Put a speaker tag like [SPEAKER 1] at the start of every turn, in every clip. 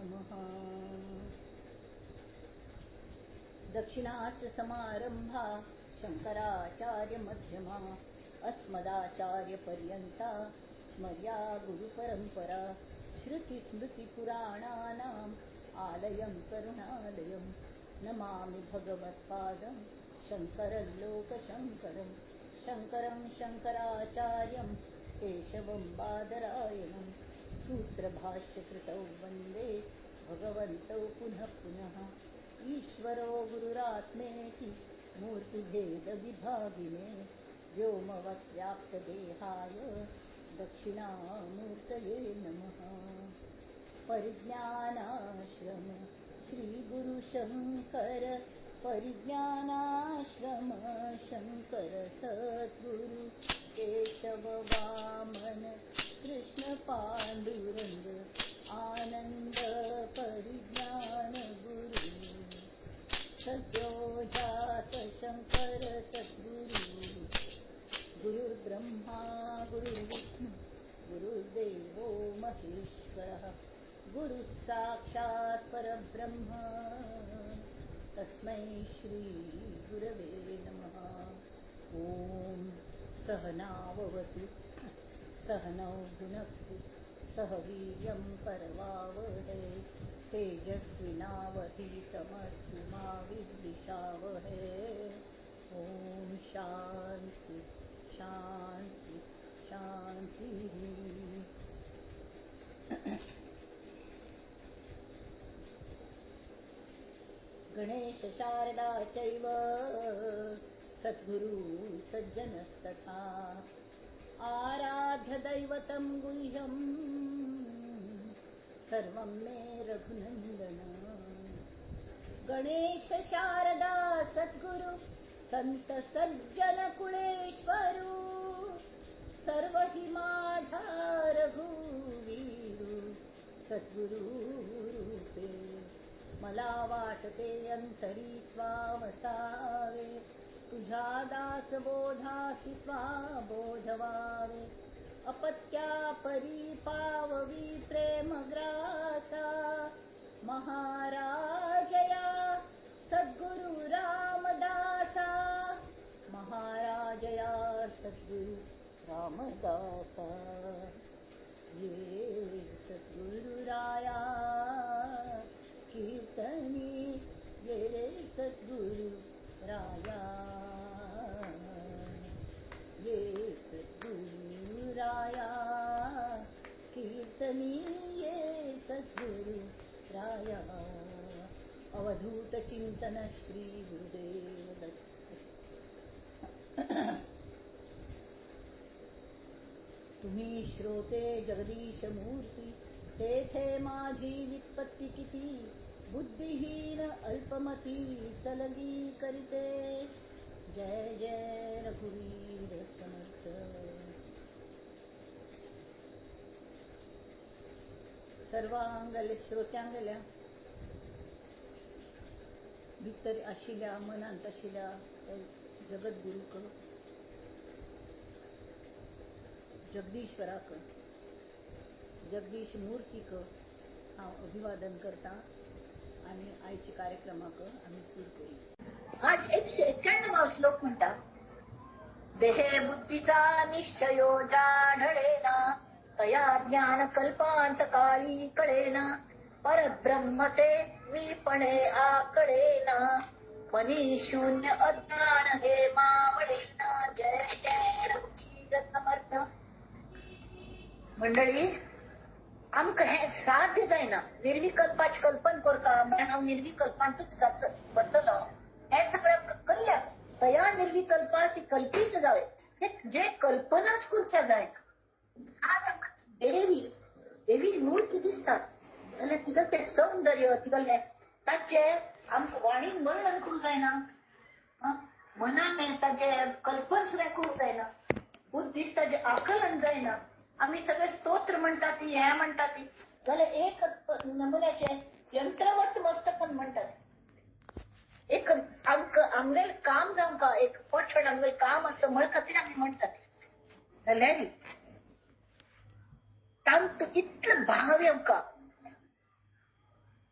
[SPEAKER 1] नमः। दक्षिणास्य समारंभा शंकराचार्य मध्यमा अस्मदाचार्य पर्यंता स्मर्या गुरुपरंपरा। श्रुतिस्मृतिपुराणानाम् आलयं करुणालयं नमामि भगवत्पादं शंकरं लोकशंकरं शंकरं शंकराचार्यं केशवं बादरायणं सूत्रभाष्यकृतौ वंदे भगवन्तौ पुनः पुनः। ईश्वरो गुरुरात्मेति मूर्तिभेदविभागिने व्योमवद्व्याप्तदेहाय दक्षिणामूर्तये नमः। परिज्ञानाश्रम श्रीगुरुशंकर परिज्ञानाश्रम शंकर सद्गुरु केशव वामन कृष्ण पांडुरंग आनंद परिज्ञान गुरु सद्यो जात शंकर सद्गुरु। गुरुर्ब्रह्मा गुरुर्विष्णु गुरुर्देवो महेश्वरः गुरुः साक्षात् परब्रह्म तस्मै श्री गुरवे नमः। ॐ सहनाववतु सहनौ भुनक्तु सह वीर्यं करवावहै तेजस्विनावधीतमस्तु मा विद्विषावहै। ॐ शांति शांति शांति। गणेश शारदा चैव सद्गुरु सज्जनस्तथा आराध्य दैवतं गुह्यं सर्वं मे रघुनंदन। गणेश शारदा सद्गुरु संत सज्जन कुलेश्वरु सर्व हि माझा रघुवीरु सद्गुरु रूपे। मला वाटते अंतरी त्वा वसावे तुझ्या दास बोधासी त्वा बोधवावे। अपत्या परी पाववी प्रेमग्रासा महाराजया सद्गुरु रामदासा महाराजया सद्गुरु रामदासा। ये सद्गुरु राया कीर्तनी ये रे सद्गुरु राया ये सद्गुरु राया कीर्तनी ये सद्गुरु राया। अवधूत चिंतन श्री गुरुदेव दत्त। तुम्ही श्रोते जगदीश मूर्ती तेथे माझी वित्पत्ती किती बुद्धिहीन अल्पमती सलगी करीते। जय जय रघुवीर समर्थ। सर्वांगले श्रोत्यांगल्या भितर आशिल्ल्या मनांत आशिल्ल्या जगद्गुरूक जगदीश्वराक जगदीश मूर्तीक हांव अभिवादन करता आनी आयच्या कार्यक्रमाक आमी सुरू करूया।
[SPEAKER 2] आज 191 श्लोक म्हणटा, देहे बुद्धीचा निश्चयो जाढळेना तया ज्ञान कल्पांत काळी कळेना परब्रह्म ते मीपणे आकळेना मनी शून्य अज्ञान हे मावळेना। जय जय रघुवीर समर्थ। मंडळी, आमकां हें साध्य जायना. निर्विकल्पाची कल्पना करता म्हळ्यार हांव निर्विकल्पांतूच वतलो हें सगळें आमकां कल्ल्या तया निर्विकल्पाची कल्पीत जावे जे कल्पनाच करच्या जायना. आज आमकां देवी देवी मूर्ती दिसतात जाल्यार तिगेलें तें सौंदर्य तिगेलें ताचें आमकां वाणीन वर्णन करूंक जायना, मनान ताचें कल्पना सुद्दां करूंक जायना, बुद्धीक ताचें आकलन जायना. आमी सगळे स्तोत्र म्हणटा ती हें म्हणटा ती जाल्यार एक नमुन्याचें यंत्रवत मस्तकन म्हणटात. एक आमकां आमगेलें काम जावंक एक पठण आमगेलें काम आसा म्हण खातीर आमी म्हणटात. जाल्यार तांकां इतलें भाव आमकां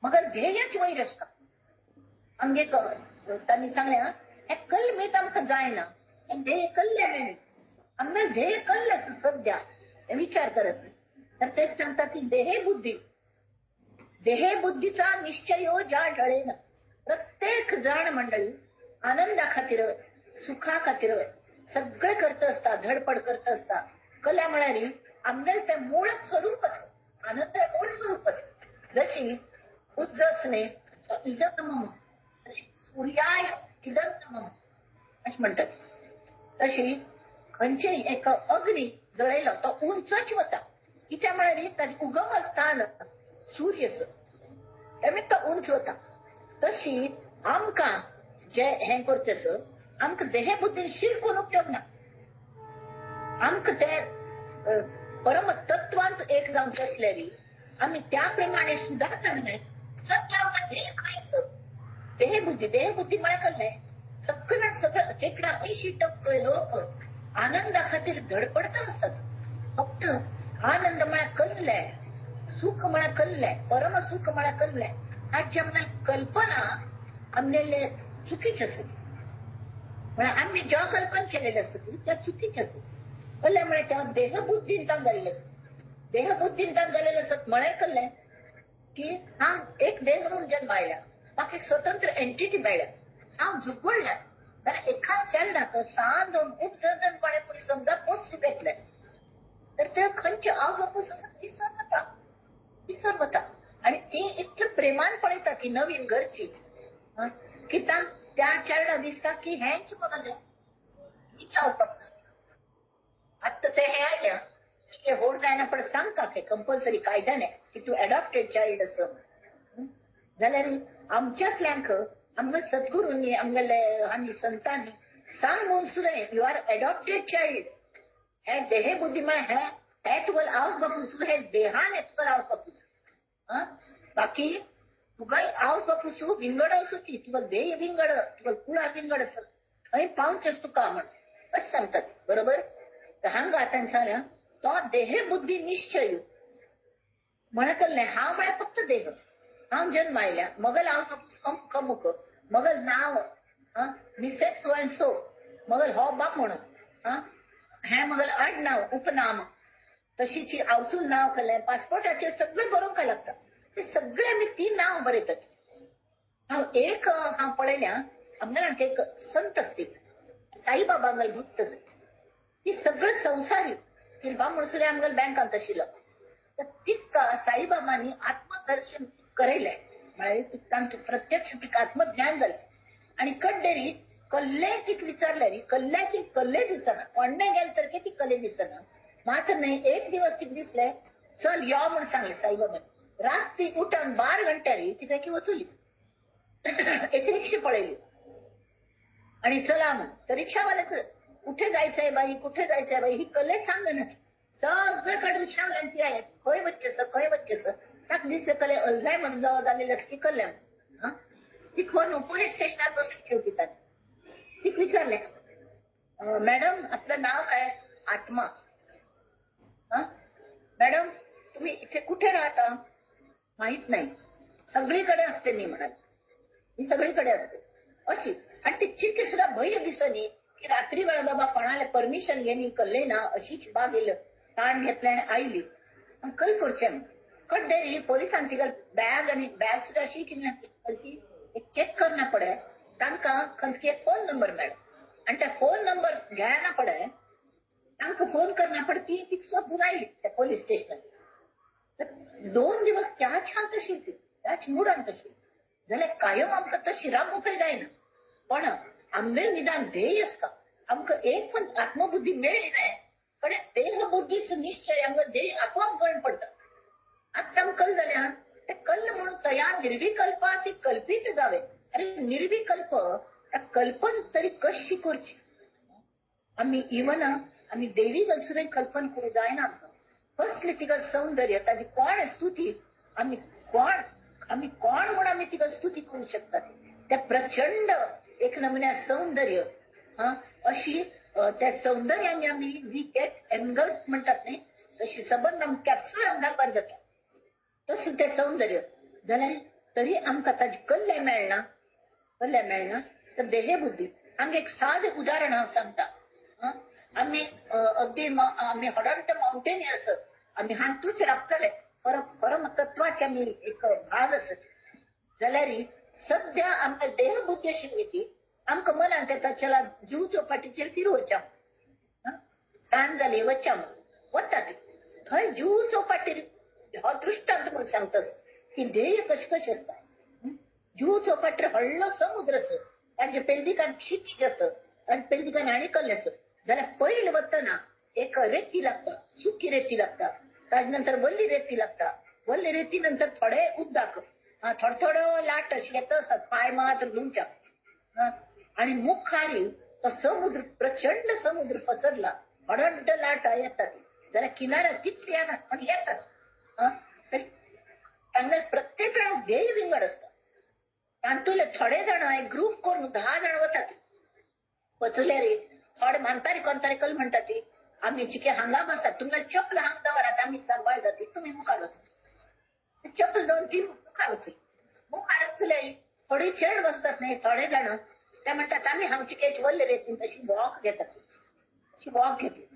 [SPEAKER 2] मगर ध्येयच वयर आसता. आमगे तांणी सांगलें हें कल्मीत आमकां जायना, हें ध्येय कल्लें न्ही, आमगे ध्येय कल्लें आसा सद्या, हे विचार करत. तर तेच सांगता की देहे बुद्धी, देहे बुद्धीचा निश्चय ज्या ढळेना. प्रत्येक जाण मंडळी आनंदा खातीर, सुखा खातीर सगळे करत असता, धडपड करत असता. कला म्हळ्यार आमगेलें तें मूळ स्वरूपच, आनंद मूळ स्वरूपच. जशी उज्जसने इदं मम, सूर्याय इदं मम अशें म्हणटात, तशी खंयचेय एक अग्नी जळयलो तो उंचच वता. कित्याक म्हळ्यार ताजें उगम स्थान सूर्यच, त्यामुळे तो उंच वता. तशी आमकां जे हें करचें आमकां देह बुद्दीन शिरकून उपयोग ना. आमकां ते परम तत्वांत एक जावचें आसल्यार आमी त्या प्रमाणे सुदारता न्हय. सत्य आमकां ध्येय खंय आसा? देह बुद्धी, देह बुद्धी म्हळ्यार कसलें? सगळ्यात सगळं शेकडा 80% लोक आनंदा खातीर धडपडत आसतात. फक्त आनंद म्हळ्यार कसलें, सुख म्हळ्यार कसलें, परम सुख म्हळ्यार कसलें, हाची आमकां कल्पना आमगेले चुकीची आसता. म्हळ्यार आमी ज्या कल्पना केलेलें आसता त्या चुकीचें आसता. कसलें म्हळ्यार त्या देहबुद्दीन जाल्लें आसता. देहबुद्दीन जाल्लें आसत म्हळ्यार कसलें की हांव एक देह म्हणून जन्म आयल्या, म्हाका एक स्वतंत्र एंटिटी मेळ्ळ्या, हांव झुगडल्या, जाल्यार एका चरणाक सान उपजनपणे पूण समजा पोस्ट घेतलें तर ते खंयचे हांव बापूस आसा विसर वता, विसर वता. आनी ती इतले प्रेमान पळयता ती नवीन घरची की त्या चेरडा दिसता की हेंच मगलें हिच हांव बापूस. आतां ते हें आयल्या की होड जायना पण सांगता की कंपल्सरी कायद्याने की तूं एडॉप्टेड चायल्ड आसा. जाल्यार आमच्यातल्यांक आमगे सद्गुरूंनी आमगेले आनी संतांनी सांग म्हूण सुद्दां you are adopted child. हे देहे बुद्धी म्हळ्यार हे हे तुका आवस बापूस, हे देहान हे तुका आवस बापूस. बाकी तुका आवस बापूस विंगड आसा ती, तुका देह विंगड, तुका कुळां विंगड आसा, थंय पावचेंच तुका म्हण अशें सांगतात. बरोबर. हांगा आतां सांगलें तो देहे बुद्धी निश्चय म्हळ्यार कसलें? हांव म्हळ्यार फक्त देह, हांव जन्म आयल्या, मगल हांव बापूस अमुक अमुक, मगल नांव मिसेस सो अँड सो, मगल हो बाप म्हणून, हें मगल आडनांव उपनाम, तशीच आवसून नांव केलें, पासपोर्टाचेर सगळें बरोवंक लागता, ते सगळे आमी ती नांव बरयतात. हांव एक हांव पळयल्या आमगेल्या एक संत आसती, साईबाबा आमगेले भक्त आसता, ती सगळें संवसारी ती बामणसुरे आमगेले बँकांत आशिल्लो, तर तिका साईबाबांनी आत्मदर्शन करयलें, म्हळ्यार तिका प्रत्यक्ष तिका आत्मज्ञान जालें. आनी कड्डेरी कल्ले तिका विचारल्यार कल्ल्याची कल्ले दिसना, कोण्णे गेले तर ती कल्ले दिसना. मात्र न्हय एक दिवस तिका दिसलें चल यो म्हूण सांगलें साईबाबान. रात ती उठून 12 घंट्यारी तिका की वचुली, एक रिक्षा पळयली आणि चला म्हण. तर रिक्षावाल्याच कुठे जायचंय बाई, कुठे जायचंय बाई, ही कल्ले सांगनच सगळीकडे रिक्षावाल्यान ती आयत खंय वचचें खंय वचचें. ताका दिसलें कले अल्झायमर जावं जालेली आसता ती कल्याण. ती खंय पोलीस स्टेशनार बसली शेवटी. ताणें तिका विचारलें मॅडम आपलं नाव काय? आत्मा. मॅडम तुम्ही इथे कुठे राहता? माहित नाही, सगळीकडे असते मी म्हणाले, मी सगळीकडे असते अशी. आणि ती चिरकी सुद्धा भय दिसनी की रात्री वेळा बाबा कोणाला परमिशन घेणी कल्ले ना अशीच बाग येयल ताण घेतले आणि आयली. कल करचें कड्डेरी पोलिसांची बॅग आणि बॅग सुद्धा अशी की एक चेक करना पडे, तांकां खंयची एक फोन नंबर मेळ्ळो आणि त्या फोन नंबर घेयना पडे, तांकां फोन करना पडे, ती ती सोदून आयली त्या पोलीस स्टेशनार. 2 दिवस त्याच हांत तशी ती, त्याच मुडान तशी जाल्यार कायम आमकां तशी राबोवंकय जायना. पण आमगेलें निदान ध्येय आसता, आमकां एक पण आत्मबुद्धी मेळ्ळी न्हय, पण देहबुद्धीचो निश्चय आमकां ध्येय आपोआप गण पडटा. आतां आमकां कल जाल्या ते कल्ल म्हणून तया निर्विकल्पासी कल्पीत जावे. अरे निर्विकल्प कल्पन तरी कशी करची? आमी इवन आमी देवी सुद्दां कल्पन करूं जायना आमकां. कसली तिका सौंदर्य, ताजी कोण स्तुती, आमी कोण म्हूण आमी तिका स्तुती करूं शकतात? त्या प्रचंड एक नमुन्या सौंदर्य अशी त्या सौंदर्याने आमी we get engulf म्हणटात न्ही, तशी सबंद आम कॅप्सूल घालपाक जाता तशें तें सौंदर्य. जाल्यार तरी आमकां ताजी कल्ले मेळना, कल्ले मेळना. तर देहबुद्धी हांगा एक सादें उदाहरण हांव सांगता. आमी अगदी आमी हडंट माउंटेनियर्स, आमी हातूच राबतले, परम तत्वाचे आमी एक भाग आसत जाल्यार सद्या आमकां देहबुद्धी आशिल्ली ती आमकां मनांत येता चला जीव चौपाटीचेर फिरोवच्या, सांज जाली वच्च्या वता ती थंय जीव चौपाटीर. हो दृश्टांत म्हणून सांगता की ध्येय कशें कशें आसता. जीव चौपाटीर व्हडलो समुद्र आसा, ताजे पेलदिकान क्षितीज आसा आनी पेलदिकान आनी कल्ले आसा. जाल्यार पयलीं वतना एक रेती लागता, सुकी रेती लागता, ताजे नंतर वल्ली रेती लागता, वल्ली रेती नंतर थोडे उदक, थोडो थोडो लाट अशी येता आसतात, पांय मात्र धुवच्या. आणि मुखारी तो समुद्र, प्रचंड समुद्र पसरला, अडंड लाट येतात, जाल्यार किनाऱ्यात तितली येना पण येतात. तरी तांगेले प्रत्येक वेळार ध्येय विंगड आसता. तातूंतले थोडे जाण एक ग्रूप करून 10 जाण वतात, वचल्यार थोडे मानतारी कोणतारी कल म्हणटा ती आमी चिके हांगा बसतात, तुमकां चपल हांगा दवरात, आमी सांबाळ जाती, तुमी मुखार वचत. चपल दोन ती मुखार वचली, मुखार वचले थोडी चेड बसतात न्ही थोडे जाण, ते म्हणटात आमी हांगची केच वल्ले रेतीन तशी वॉक घेतात, अशी वॉक घेतली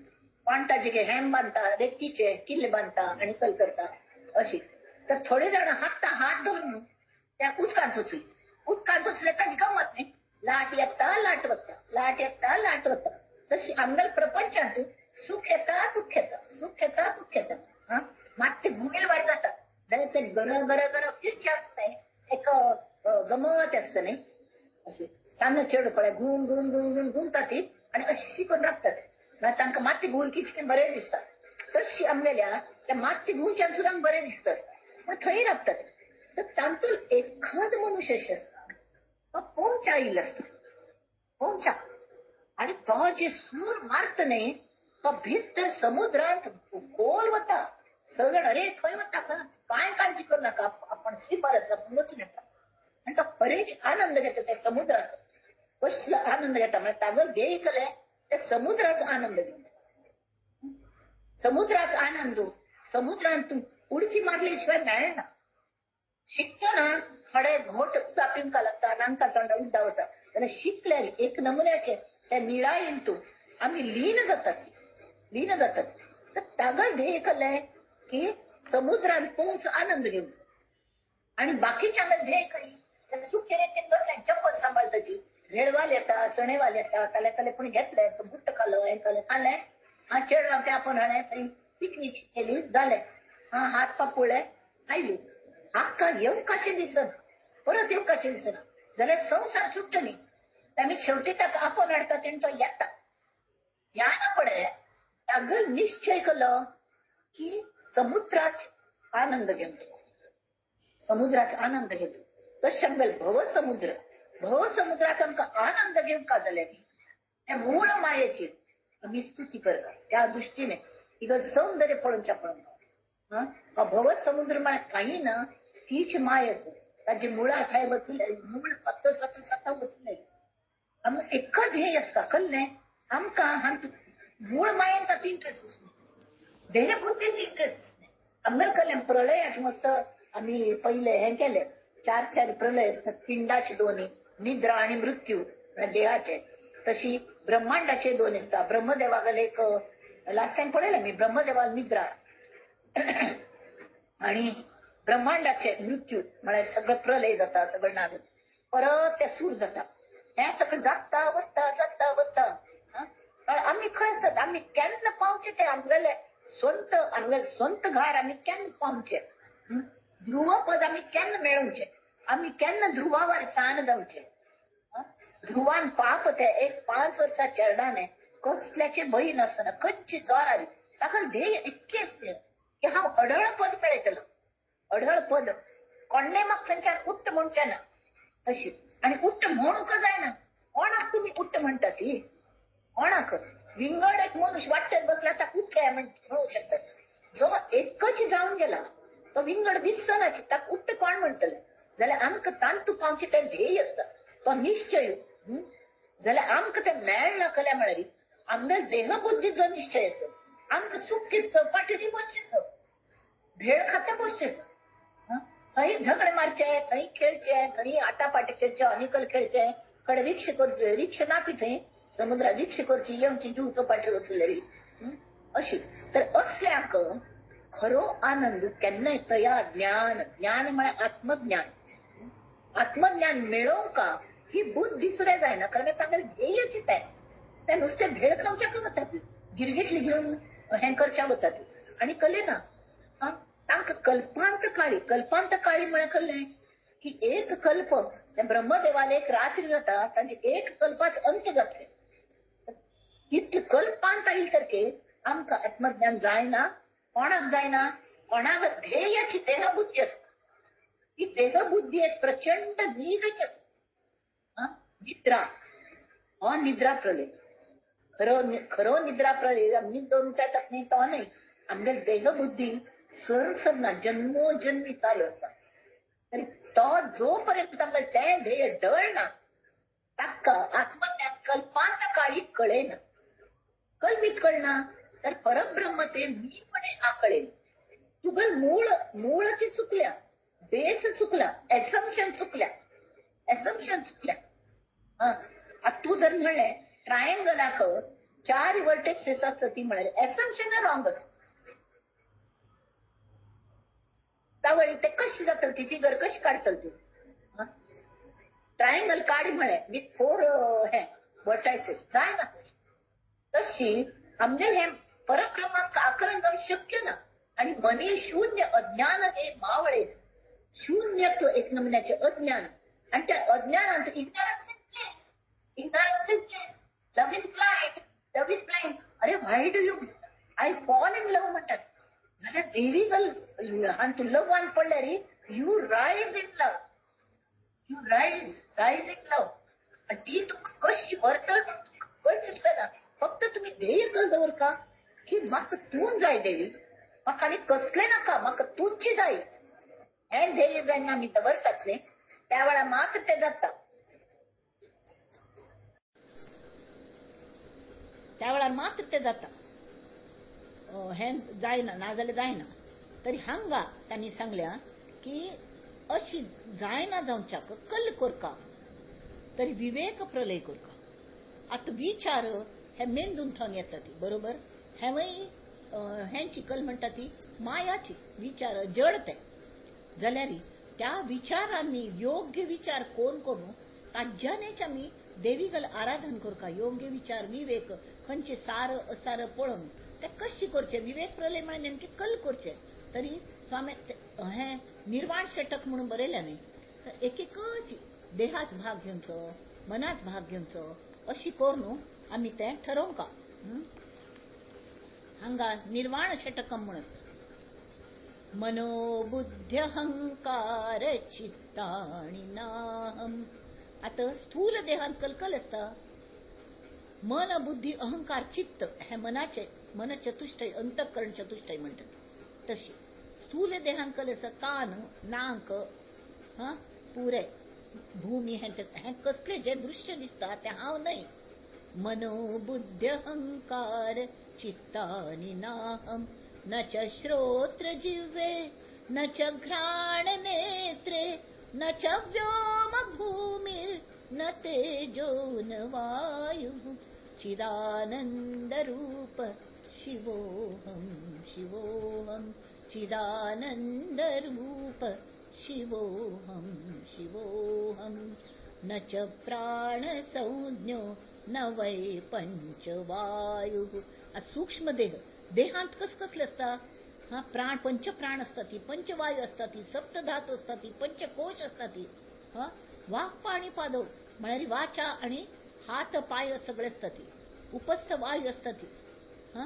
[SPEAKER 2] बांदता, जिके हेम बांदता, रेतीचे किल्ले बांदता आनी कल करता अशी. तर थोडे जाण हात हात धरून त्या उदकांत वचली, उदकांत वचले ताची गमत न्ही, लाट येता लाट वता, लाट येता लाट वता. तशी आमगेल्या प्रपंचांत सुख येता दुःख येता, सुख येता दुःख येता. मात ते घुमेल वाट जाता जाल्यार ते गर गर गर फिरचें आसता, एक गमत आसता न्ही. अशी सान्न चेडू पळय घुम घुम घुम घुम घुमता ती आनी अशी करून राबतात, मागीर तांकां माती घुंवल कितकें बरें दिसता. तशी आमगेल्या त्या माती घुंवच्यान सुद्दां बरें दिसता, पूण थंय राबतात. तर तातूंत एखाद मनुष्य अशें आसता तो पोंवच्या आयिल्लो आसता, पोंवच्या, आनी तो जे सूर मारता न्ही तो भितर समुद्रांत खोल वता. सगळे अरे खंय वता, कांय काळजी करू नाका, आपण स्लीपर आसा, आपण वचून येता. आनी तो खरेच आनंद घेता त्या समुद्राचो, कसलो आनंद घेता म्हणजे ताजो ध्येय केलें त्या समुद्राचो आनंद घेवचो. समुद्राचो आनंद समुद्रांत उडकी मारली शिवाय मेळना. शिकतना थोडे घोट उदक पिवंक लागता, नांका तोंडा उदक वता, जाल्यार शिकले एक नमुन्याचे त्या निळायेन तूं आमी लीन जातात, लीन जातात. तर ताजो ध्येय केलें की समुद्रान पोंवचो आनंद घेवचो. आनी बाकीच्यांक ध्येय करी सुके रेतीन बसले चप्पल सांबाळताची, भेळवाल येता, चणेवाल येता, ताले ताले कोणी घेतले तो बुट्ट खालो, हें खालें खालें, हा चेडवां ते आपोवन हाडलें, थंय पिकनीक केली, जालें, हा हात पापुळे आयली. हाका येवकाचें दिसना, परत येवकाचें दिसना, जाल्यार संवसार सुट्टा न्ही. आमी शेवटी ताका आपोवन हाडटा तेणें तो येता. ह्या पळय तागो निश्चय केलो की समुद्रात आनंद घेवचो, समुद्रात आनंद घेवचो. तशें आमगेलें भवसमुद्र, भवसमुद्रात आमकां आनंद घेवंक जाल्यार त्या मूळ मायेची आमी स्तुती करता. त्या दृश्टीने इगर्ज सौंदर्य पळोवच्या पळोवंक हा भवसमुद्र म्हळ्यार काही ना, तीच माय आसा, ताजे मुळां थंय वचून मूळ स्वता स्वता स्वता वचून आमकां एकच ध्येय आसता कल्लें आमकां हांतूत मूळ मायेन तातूंत इंट्रस्ट आसना, देहबुद्धीत इंट्रस्ट आसना. आमगेलें कल्लें प्रलयाक मस्त आमी पयले हें केलें, 4 4 प्रलय आसतात, पिंडाचे दोन, निद्रा आनी मृत्यू देहाचे, तशी ब्रह्मांडाचे 2 आसता. ब्रह्मदेवागेले एक लास्ट टायम पळयलें मी, ब्रह्मदेवाल निद्रा आणि ब्रह्मांडाचे मृत्यू म्हळ्यार सगळें प्रलय जाता, सगळें ना जाता, परत ते सूर जाता, हें सगळें जाता वता जाता वता. आमी खंय आसतात, आमी केन्ना पावचे ते आमगेले स्वंत, आमगेले स्वंत घर आमी केन्ना पावचे, ध्रुवपद आमी केन्ना मेळोवचें, आमी केन्ना ध्रुवावर सान जावचें. ध्रुवान पाप ते एक 5 वर्सां चेरडाने कसल्याचे भंय नासतना खंयची जोर आली, ताका ध्येय इतकें आसलें की हांव अडळ पद मेळयतलो, अडळ पद कोणें म्हाका थंयच्यान उट्ट म्हणचें ना तशी. आनी उट्ट म्हणूंक जायना, कोणाक तुमी उट्ट म्हणटा ती, कोणाक विंगड एक मनुष्य वाटेर बसला ताका उठ्ठे म्हणू शकतात. जो एकच जावन गेला तो विंगड दिसना, ताका उट्ट कोण म्हणटले. जाल्यार आमकां तांतू पावचें तें ध्येय आसता, तो निश्चय. जाल्यार आमकां तें मेळना कल्या म्हळ्यार आमगेले देहबुद्धीचो जो निश्चय आसा, आमकां सुखी चौपाटीनी बसचें, भेळ खाता बसचें. थंय झगडे मारचे, थंय खेळचे, थंय आटापाटी खेळचे, अनिकल खेळचे, कडे रिक्ष करचे, रिक्ष ना ती थंय समुद्रात रिक्ष करची, येवची जीव चोपाटी वचलेली अशी. तर असल्यांक खरो आनंद केन्नाय तया ज्ञान, ज्ञान म्हळ्यार आत्मज्ञान, आत्मज्ञान मेळोवंक ही बुद्धी सुद्धा जायना, कारण तांगेले ध्येयच तें, ते नुस्तें भेळ खावच्याक वतात, गिरगिटली घेवन हें करच्याक वतात आनी कले ना. तांकां कल्पांत काळी, कल्पांत काळी म्हळ्यार कळ्ळें की एक कल्प ब्रह्मदेवाले एक रात्री जाता, तांचे एक कल्पाच अंत जातले, तितले कल्पांत आयले सारके आमकां आत्मज्ञान जायना. कोणाक जायना? कोणाक ध्येयाची देहबुद्धी आसता, ही देहबुद्धी एक प्रचंड नीगच आसता. निद्रा, हो निद्रा प्रलय, खरो खरो निद्रा प्रलय आमी दोन उठतात न्ही तो न्हय, आमगे देहबुद्धी सरसरना जन्मोजन्मी चालू आसा. तरी तो जोपर्यंत आमकां तें ध्येय डळना ताका आत्मज्ञान कल्पांत काळी कळना. कल्पित कळना तर परब्रह्म ते मीपणे आकळेल. तुगल मूळ मूळची चुकल्या, बेस चुकला, एसम्पशन चुकल्या, एसम्पशन चुकल्या. आता तूं जर म्हणलें ट्रायंगलाक 4 वर्टेक्सेस आसता ती म्हळ्यार एसम्पशन रॉंग आसा. तावळी ते कशी जातली ती फिगर कशी काडटली ती? ट्रायंगल काड म्हळें विथ 4 हे वर्टायसेस जायना. तशी आमगेलें हें परब्रह्माक आकलन जावंक शक्य ना. आनी मनी शून्य अज्ञान हे मावळे, शून्यत्व एक नमुन्याचें अज्ञान, आनी त्या अज्ञानांत ignorance is bliss, ignorance is bliss, love is blind, love is blind. अरे why do you I fall in love म्हणटात जाल्यार देवी गल आनी तूं लवान पडल्यार you rise in love, you rise, rise in love. आनी ती तुका कशी व्हरतली म्हूण तुका कळचें सुद्दां ना. फक्त तुमी ध्येय कल दवरका की म्हाका तूं जाय देवी, म्हाका आनी कसलें नाका, म्हाका तूंची जाय. हें ध्येय जेन्ना आमी दवरतात न्ही त्या वेळार मात्र तें जाता, त्या वेळार मात्र तें जाता. हें जायना नाजाल्यार जायना. तरी हांगा तांणी सांगल्या की अशी जायना जावच्याक कल कोरका, तरी विवेक प्रलय कोरका. आतां विचार हे मेंदून थंय येता ती बरोबर, हेंवय हेंची कल म्हणटा ती मायाची, विचार जड ते जाल्यार त्या विचारांनी योग्य विचार कोण करून ताज्यानेच आमी देवी गल आराधन करका. योग्य विचार विवेक खंयचे सार असार पळोवन ते कशी करचे, विवेक प्रलय म्हळ्यार नेमके कल करचे. तरी स्वामी हें निर्वाण षटक म्हणून बरयलें न्ही, तर एक एकच देहाच भाग घेवचो, मनाच भाग घेवचो अशी करून आमी तें ठरोवंका. हांगा निर्वाण षटकम म्हणून मनोबुद्ध्यहंकार चित्ताणि नाहं. आतां स्थूल देहांत कलकल आसता, मन बुद्धी अहंकार चित्त हे मनाचे, मन चतुष्टय अंतःकरण चतुष्टय म्हणटात. तशी स्थूल देहांत कल आसता, कान नाक हा पुरे भूमी हें कसलें जें दृश्य दिसता तें हांव न्हय. मनोबुद्ध्यहंकार चित्तानि नाहं न च श्रोत्रजिह्वे न च घ्राणनेत्रे न च व्योमभूमिर्न तेजो न वायुः चिदानन्दरूप शिवोऽहं शिवोऽहं चिदानन्दरूप शिवोऽहं शिवोऽहं. न च प्राणसंज्ञो न वै पंचवायुः. सूक्ष्म देह, देहांत कस कसले आसता? हा प्राण, पंचप्राण असतात ती, पंचवायू असतात ती, सप्तधातू असतात ती, पंचकोश असतात ती. हा वाक पाणी पादव म्हळ्यार वाचा आणि हात पाय सगळे असतात ती, उपस्थ वायू असतात ती. हा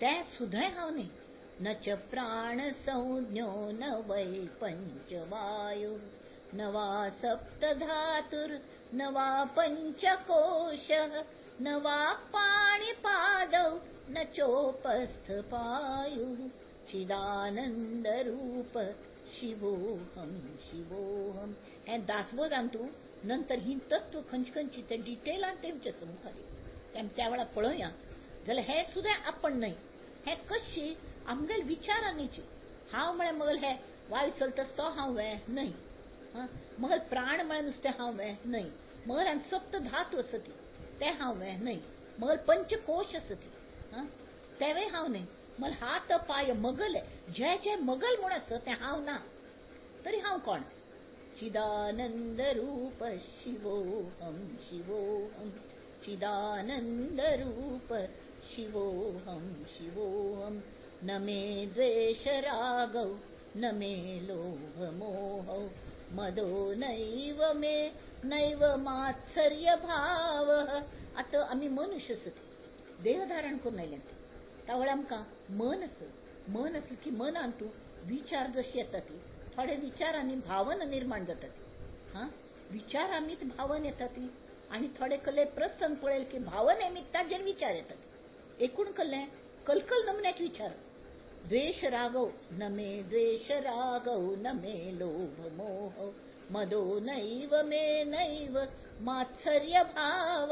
[SPEAKER 2] ते सुद्दां हांव न्ही. न च प्राणसंज्ञो न वै पंचवायु न वा सप्तधातुर्न वा पंचकोशः न वाक्पाणिपादौ न चोपस्थपायुः चिदानंदरूप शिवोहम शिवोहम. हें दासबोधान तूं नंतर ही तत्व खंयची खंयची ते डिटेलान तेमच्या मुखार त्या वेळार पळोवया. जाल्यार हें सुद्दां आपण न्हय, हें कशी आमगेले विचारांनीची. हांव म्हळ्यार मगल हे
[SPEAKER 1] वायू चलता तो हांव वे न्हय. मगल प्राण म्हळ्यार नुस्तें हांव वे न्हय. मगल आनी सप्त धातू आसा ती तें हांव वे न्हय. मगल पंचकोश आसा ती तेंवूय हांव न्हय. मगल हात पांय मगल जे जे मगल म्हूण आसा तें हांव ना. तरी हांव कोण? चिदानंद रूप शिवोहम शिवोहम चिदानंद रूप शिवोहम शिवोहम. न मे द्वेष रागौ न मे लोभ मोहौ मदो नैव मे नैव मात्सर्य भाव. आतां आमी मनुष्य आसत, देह धारण करून आयल्यात. तावळ आमकां मन आसा. मन आसलें की मनान तूं विचार जशी येता ती थोडे विचारांनी भावना निर्माण जाता ती. हां, विचारांनीच भावन येता ती आनी थोडे कले प्रसंग पळयल की भावने ताजेर विचार येतात. एकूण कल्ले कलकल नमुन्याचे विचार. द्वेष रागव न मे द्वेष रागव न मे लोभ मोह मदो नैव मे नैव मात्सर्य भाव.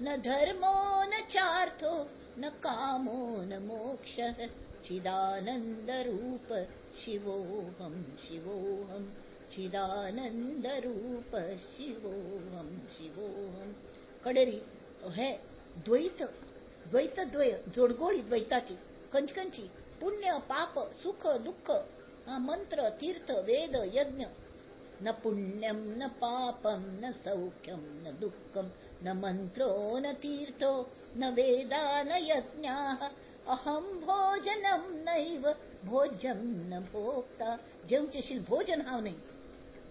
[SPEAKER 1] न धर्मो न चार्थो न कामो न मोक्ष चिदानंद रूप शिवोहम शिवोहम चिदानंद रूप शिवोहम शिवोहम. कडेरी हे द्वैत द्वैत द्वय जोडगोळी द्वैताची कंचकंची पुण्य पाप सुख दुःख मंत्र तीर्थ वेद यज्ञ. न पुण्यम न पापम न सौख्यम न दुःखम न मंत्रो न तीर्थो न वेदा न यज्ञाः. अहं भोजनम नैव भोज्यम न भोक्ता. जेवचेशील भोजन हांव न्हय.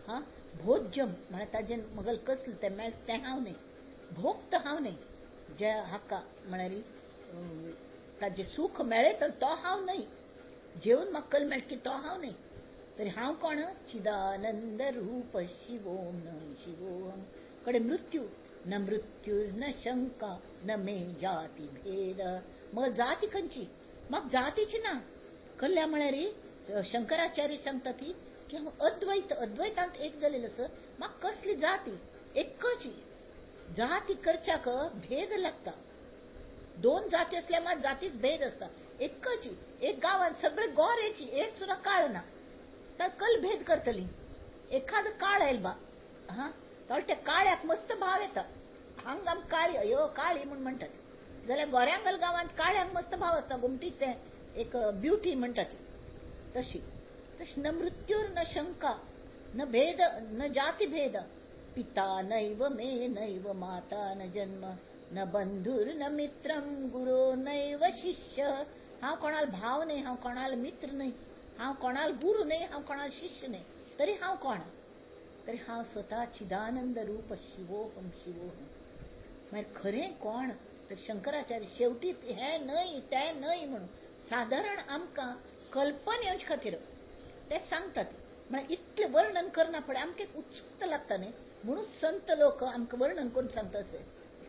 [SPEAKER 1] हां, भोज्यम म्हळ्यार ताजें मगल कसलें तें मेळ तें हांव न्हय. भोक्त हांव न्हय. जे हाका म्हळ्यार ताजें सूख मेळ्ळें तर तो हांव न्हय. जेवन म्हाका कल मेळटा की तो हांव न्हय. तरी हांव कोण? चिदानंद रूप शिवोम न शिवोहम. कडे मृत्यू न मृत्यू न शंका न मे जाती भेद. मग जाती खंयची? मग जातीची ना. कल्ल्या म्हळ्यार शंकराचार्य सांगता ती की हांव अद्वैत अद्वैतांत एक जालेलो आसा. म्हाका कसली जाती? एकची जाती करच्याक भेद लागता. दोन जाती असल्या मात जातीच भेद आसता. एकची एक गांवांत सगळे गोरेची एक सुद्दां काळ ना तर कल भेद करतली. एखादो काळ आयल बा हां तर त्या काळ्याक मस्त भाव येता. हांगा आम काळी अयो काळी म्हूण म्हणटात जाल्यार गोऱ्यांगल गांवांत काळ्यांक मस्त भाव आसता. गोमटीच तें एक ब्युटी म्हणटात तशी. तशी न मृत्यूर न शंका न भेद न जाती भेद. पिता नैव मे नैव माता न जन्म न बंधूर न मित्रम गुरो नैव शिष्य. हांव कोणाल भाव न्हय, हांव कोणाल मित्र न्हय, हांव कोणाल गुरू न्हय, हांव कोणाल शिष्य न्हय. तरी हांव कोण? तरी हांव स्वता चिदानंद रूप शिवोहम शिवोहम. मागीर खरें कोण? तर शंकराचार्य शेवटी हें न्हय तें न्हय म्हणून सादारण आमकां कल्पना येवचे खातीर ते सांगतात. म्हळ्यार इतलें वर्णन करना फुडें आमकां एक उत्सुकता लागता न्हय, म्हणून संत लोक आमकां वर्णन करून सांगता अशें.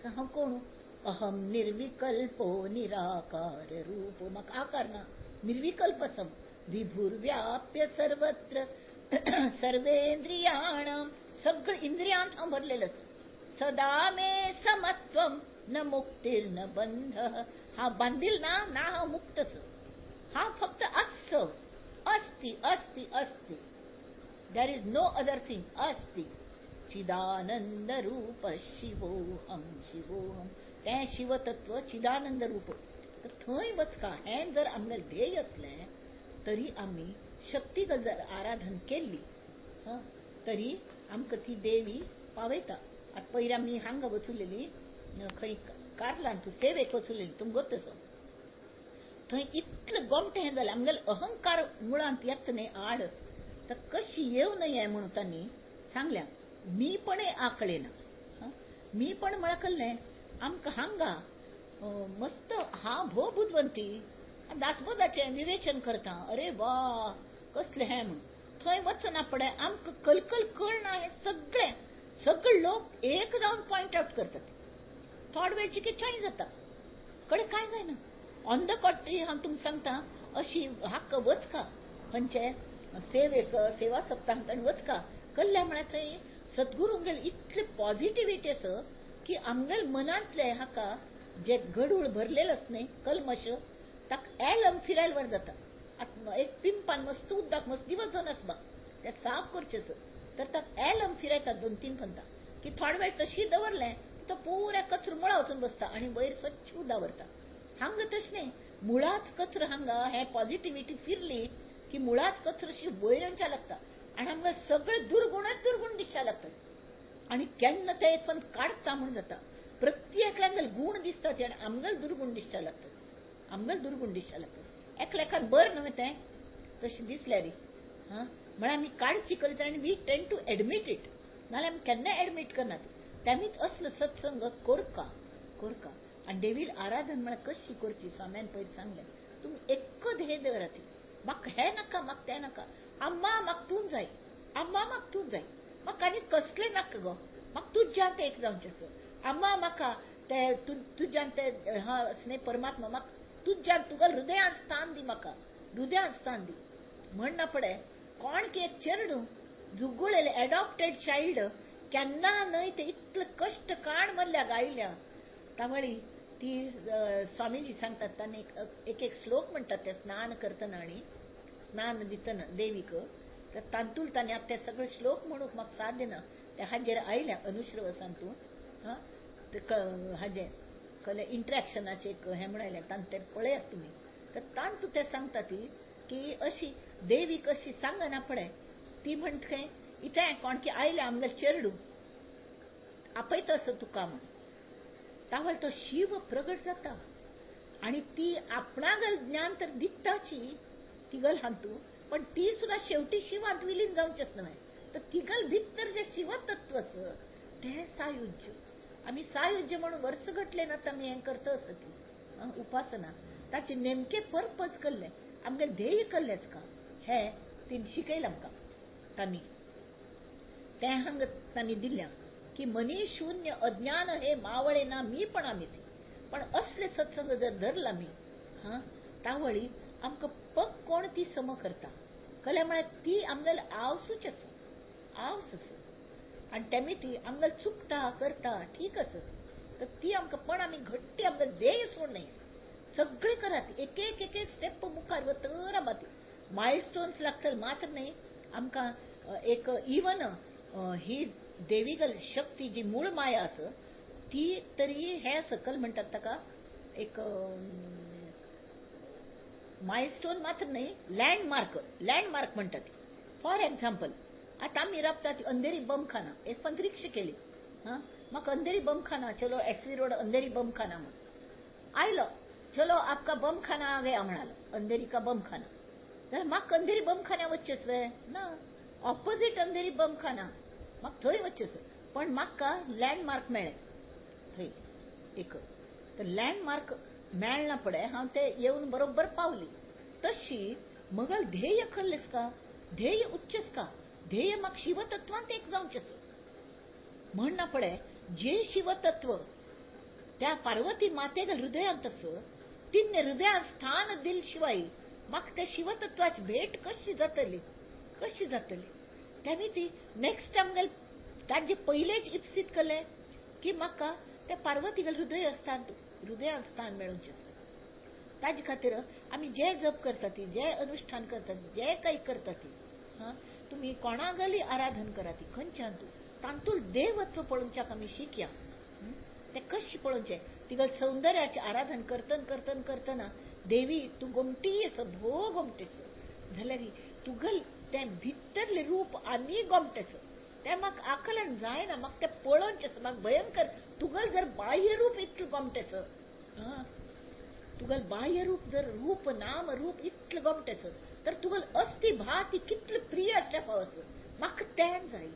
[SPEAKER 1] हांव कोण? अहम निर्विकल्पो निराकार रूप. म्हाका आकार ना, निर्विकल्प आसा. विभुर्व्याप्य सर्वत्र सर्वेंद्रियाणां. सगळं इंद्रियांत हांव भरलेलो आसा. सदा मे समत्वम न मुक्तीर न बंध. हांव बांदील ना, ना हांव मुक्त आसा. हांव फक्त आस अस्ति अस्ति अस्ति. There is no other thing. अस्ति चिदानंद रूप शिवोहम शिवोहम. तें शिवतत्व चिदानंद रूप. तर थंय वचका हें जर आमगेलें ध्येय आसलें तरी आमी शक्ती जर आराधन केल्ली तरी आमकां ती देवी पावयता. आतां पयलीं आमी हांगा वचुलेली खंय कार्लान सेवेक वचुलेली तुमकां गोत आसा. थंय इतलें गोमटें हें जालें आमगेलें अहंकार मुळांत येता न्हय आड. तर कशी येवं नये म्हणून तांणी सांगल्या. मी पण आकळे ना. मी पण म्हळ्यार कसलें आमकां हांगा मस्त हांव भोव बुदवंती दासबोधाचें विवेचन करता. अरे वा कसलें हें म्हणून थंय वचना पडे आमकां कलकल कळना. हें सगळें सगळे लोक एक जावन पॉयंट आवट करतात. थोडे वेळची की चेंज जाता. कडे कांय जायना. ऑन the कॉन्ट्री हांव तुमकां सांगता अशी हाका वचका खंयचे सेवेक सेवा सप्ताहांत आनी वचका कल्ल्या म्हळ्यार थंय सद्गुरूंगेर इतली पॉझिटिव्हिटी आसा की आमगेले मनांतले हाका जे गडूळ भरलेलें आसा न्हय कल्मश ताका एलम फिरायलवर जाता. आतां एक पिंपान मस्त उदक मस्त दिवस दोन आसबा ते साफ करचें तर ताका एलम फिरयतात 2-3 पंता की थोडो वेळ तशी दवरलें तो पुऱ्या कचरो मुळा वचून बसता आनी वयर स्वच्छ उदक व्हरता. हांगा तशें न्ही, मुळाच कचरो हांगा हे पॉझिटिव्हिटी फिरली की मुळाच कचरो अशी वयर येवच्या लागता आनी आमकां सगळे दुर्गुणच दुर्गुण दिसच्या लागतात आनी केन्ना ते एक पण काडटा म्हूण जाता. प्रत्येकल्याक गूण दिसता ते आनी आमगेल दुर्गुण दिसच्या लागतात, आमगेल दुर्गुण दिसच्या लागतात. एकलेकान बरें न्हय तें तशें दिसल्यार हां म्हळ्यार आमी काडची करता आनी we tend to admit it, नाल्यार आमी केन्ना एडमीट करनात. तेमीच असलो सत्संग कोरका कोरका. आनी देवील आराधन म्हळ्यार कशी करची स्वाम्यान पयर सांगलें, तुमी एक ध्येय दवरात, म्हाका हें नाका म्हाका तें नाका, अम्मा म्हाका तूं जाय, अम्मा म्हाका तूं जाय, म्हाका आनी कसलें नाका गो, म्हाका तुज्यान तें एक जावचें आसा, अम्मा म्हाका ते तुज्यान ते हा स्नेह परमात्मा म्हाका तुज्यान तुगेल्या हृदयान स्थान दी, म्हाका हृदयान स्थान दी म्हण ना पडे. कोण की एक चेडूं जुगुळेलें एडॉप्टेड चायल्ड केन्ना न्हय ते इतले कश्ट काण मल्ल्या गायल्या तावळी ती स्वामीजी सांगतात तांणी एक एक श्लोक म्हणटात ते स्नान करतना आनी स्नान दितना देवीक तर तांतूल तांणी आतां ते सगळे श्लोक म्हणूंक म्हाका साध्य ना, ते हाजेर आयल्या अनुश्रवसान तूं हां ते हाजें कहले इंट्रॅक्शनाचें एक हें म्हणलें तांतूं तें पळयात तुमी. तर तांतूं ते सांगता ती की अशी देवीक अशी सांगना पडे ती म्हणटा खंय इतलें कोण की आयलें आमगेलें चेडूं आपयता असो तुका म्हूण, तावळ तो शिव प्रगट जाता आनी ती आपणागल ज्ञान तर दिताची तिगल हांतू, पण ती सुद्दां शेवटी शिवांत विलीन जावचेंच न्हय, तर तिगल भितर जें शिवतत्व आसा तें सायुज्य. आमी सायुज्य म्हणून वर्स घटलें ना आमी हें करता आसा ती उपासना ताचे नेमके पर्पज कल्लें आमगेलें ध्येय कल्लें आसका हें तिणें शिकयलें आमकां तांणी. तें हांगा तांणी दिल्या की मनी शून्य अज्ञान हे मावळे ना मी पण आमी ती, पण असले सत्संग जर धरला मी हां तावळी आमकां पग कोण ती सम करता कल्या म्हळ्यार ती आमगेले आवसूच आसा, आवस आसा आनी तेमी ती आमगेले चुकता करता ठीक आसा तर ती आमकां पण आमी घट्टी आमगेले ध्येय सोड न्हय सगळें करात एक एक एक एक स्टेप मुखार वतर आबा ती मायलस्टोन्स लागतले मात्र न्हय आमकां एक इवन ही देवीगल शक्ती जी मूळ माया आसा ती तरी हे सकल म्हणटात ताका एक मायलस्टोन मात्र न्हय लँडमार्क, लँडमार्क म्हणटात. फॉर एग्जाम्पल आतां आमी राबतात अंधेरी बमखाना एक पण रिक्षा केली हां म्हाका अंधेरी बमखाना चलो एस व्ही रोड अंधेरी बमखाना म्हूण आयलो, चलो आपका बमखाना आ गया म्हणालो, अंधेरी का बमखाना, जाल्यार म्हाका अंधेरी बमखान्या वचचेंच वे ना, ऑपोजीट अंधेरी बमखाना म्हाका थंय वचचें, पण म्हाका लँडमार्क मेळ्ळें थंय एक, तर लँडमार्क मेळना पडे हांव ते येवन बरोबर पावली. तशी मगल ध्येय कल्लेंस का, ध्येय उच्चस का, ध्येय म्हाका शिवतत्वांत एक जावचें आसा म्हण ना पडे. जे शिवतत्व त्या पार्वती मातेक हृदयांत आसा तिन्ने हृदयांत स्थान दिल शिवाय म्हाका त्या शिवतत्वाची भेट कशी जातली, कशी जातली. तेमी ती नेक्स्ट टायम गेल ताजे पयलेच इप्सीत केलें की म्हाका त्या पार्वतीगेल हृदय स्थान हृदयांत स्थान मेळोवचें आसा. ताजे खातीर आमी जे जप करता ती, जे अनुष्ठान करता ती, जे काही करता ती हां तुमी कोणागली आराधन करा ती खंयच्यान तूं तांतूल देवत्व पळोवच्याक आमी शिकया. तें कशें पळोवचें तिगेल सौंदर्याचें आराधन करतन करतन करतना देवी तूं गोमटी आसा, भोव गोमटी आसा जाल्यार तुगेल तें भितरलें रूप आनी गोमटें आसा तें म्हाका आकलन जायना, म्हाका तें पळोवचें आसा, म्हाका भयंकर तुगेल जर बाह्य रूप इतलें गोमटें आसा हां तुगेल बाह्य रूप जर रूप नाम रूप इतलें गोमटें आसा तर तुगेल अस्थी भाती कितलें प्रिय आसल्या फाव आसा म्हाका तें जाय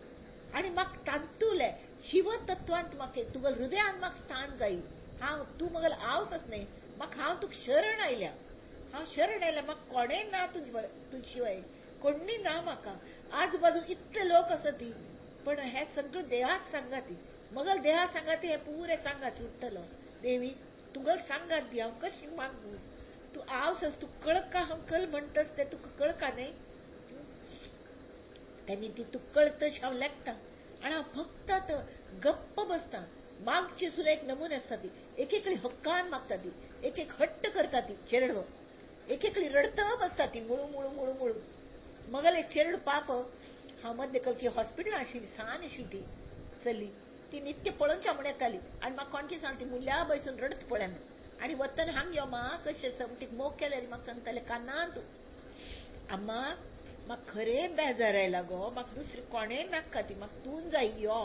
[SPEAKER 1] आनी म्हाका तांतुलें शिवतत्वांत म्हाका तुगेल हृदयान म्हाका स्थान जाय. हांव तूं मगेल आवस आस न्हय म्हाका हांव तुका शरण आयल्या, हांव शरण आयल्या, म्हाका कोणें ना तुज शिवाय कोणी ना म्हाका, आजूबाजू इतले लोक आसा ती पण हे सगळें देहाच सांगा ती मगल देहा सांगा ती हे पुरे सांगा सुट्टलो देवी तुगेल सांगात दी हांव कशी मागू, तूं आवस आस तूं कळका हांव कल म्हणटस तें तुका कळका न्हय तेमी ती तुका कळतश हांव लेखता आनी हांव फक्त गप्प बसता. मागची सुद्दां एक नमुने आसता ती एक एकली हक्कान मागता ती, एक एक हट्ट करता ती चेडव एक एकली रडत बसता ती मुळू मुळू मुळू मुळू. मगल एक चेरडू पाप हांव मद्य कलकी हॉस्पिटल आशिल्ली सान आशिल्ली ती चली ती नित्य पळोवच्या म्हण येताली आनी म्हाका कोणकी सांगली ती मुल्या बसून रडत पळयन आनी वतना हांग यो मा कशें आसा तिका मोग केल्यार म्हाका सांगताले कानान तूं आम्मा म्हाका खरें बेजार आयला गो म्हाका दुसरी कोणें नाका ती म्हाका तूं जाय यो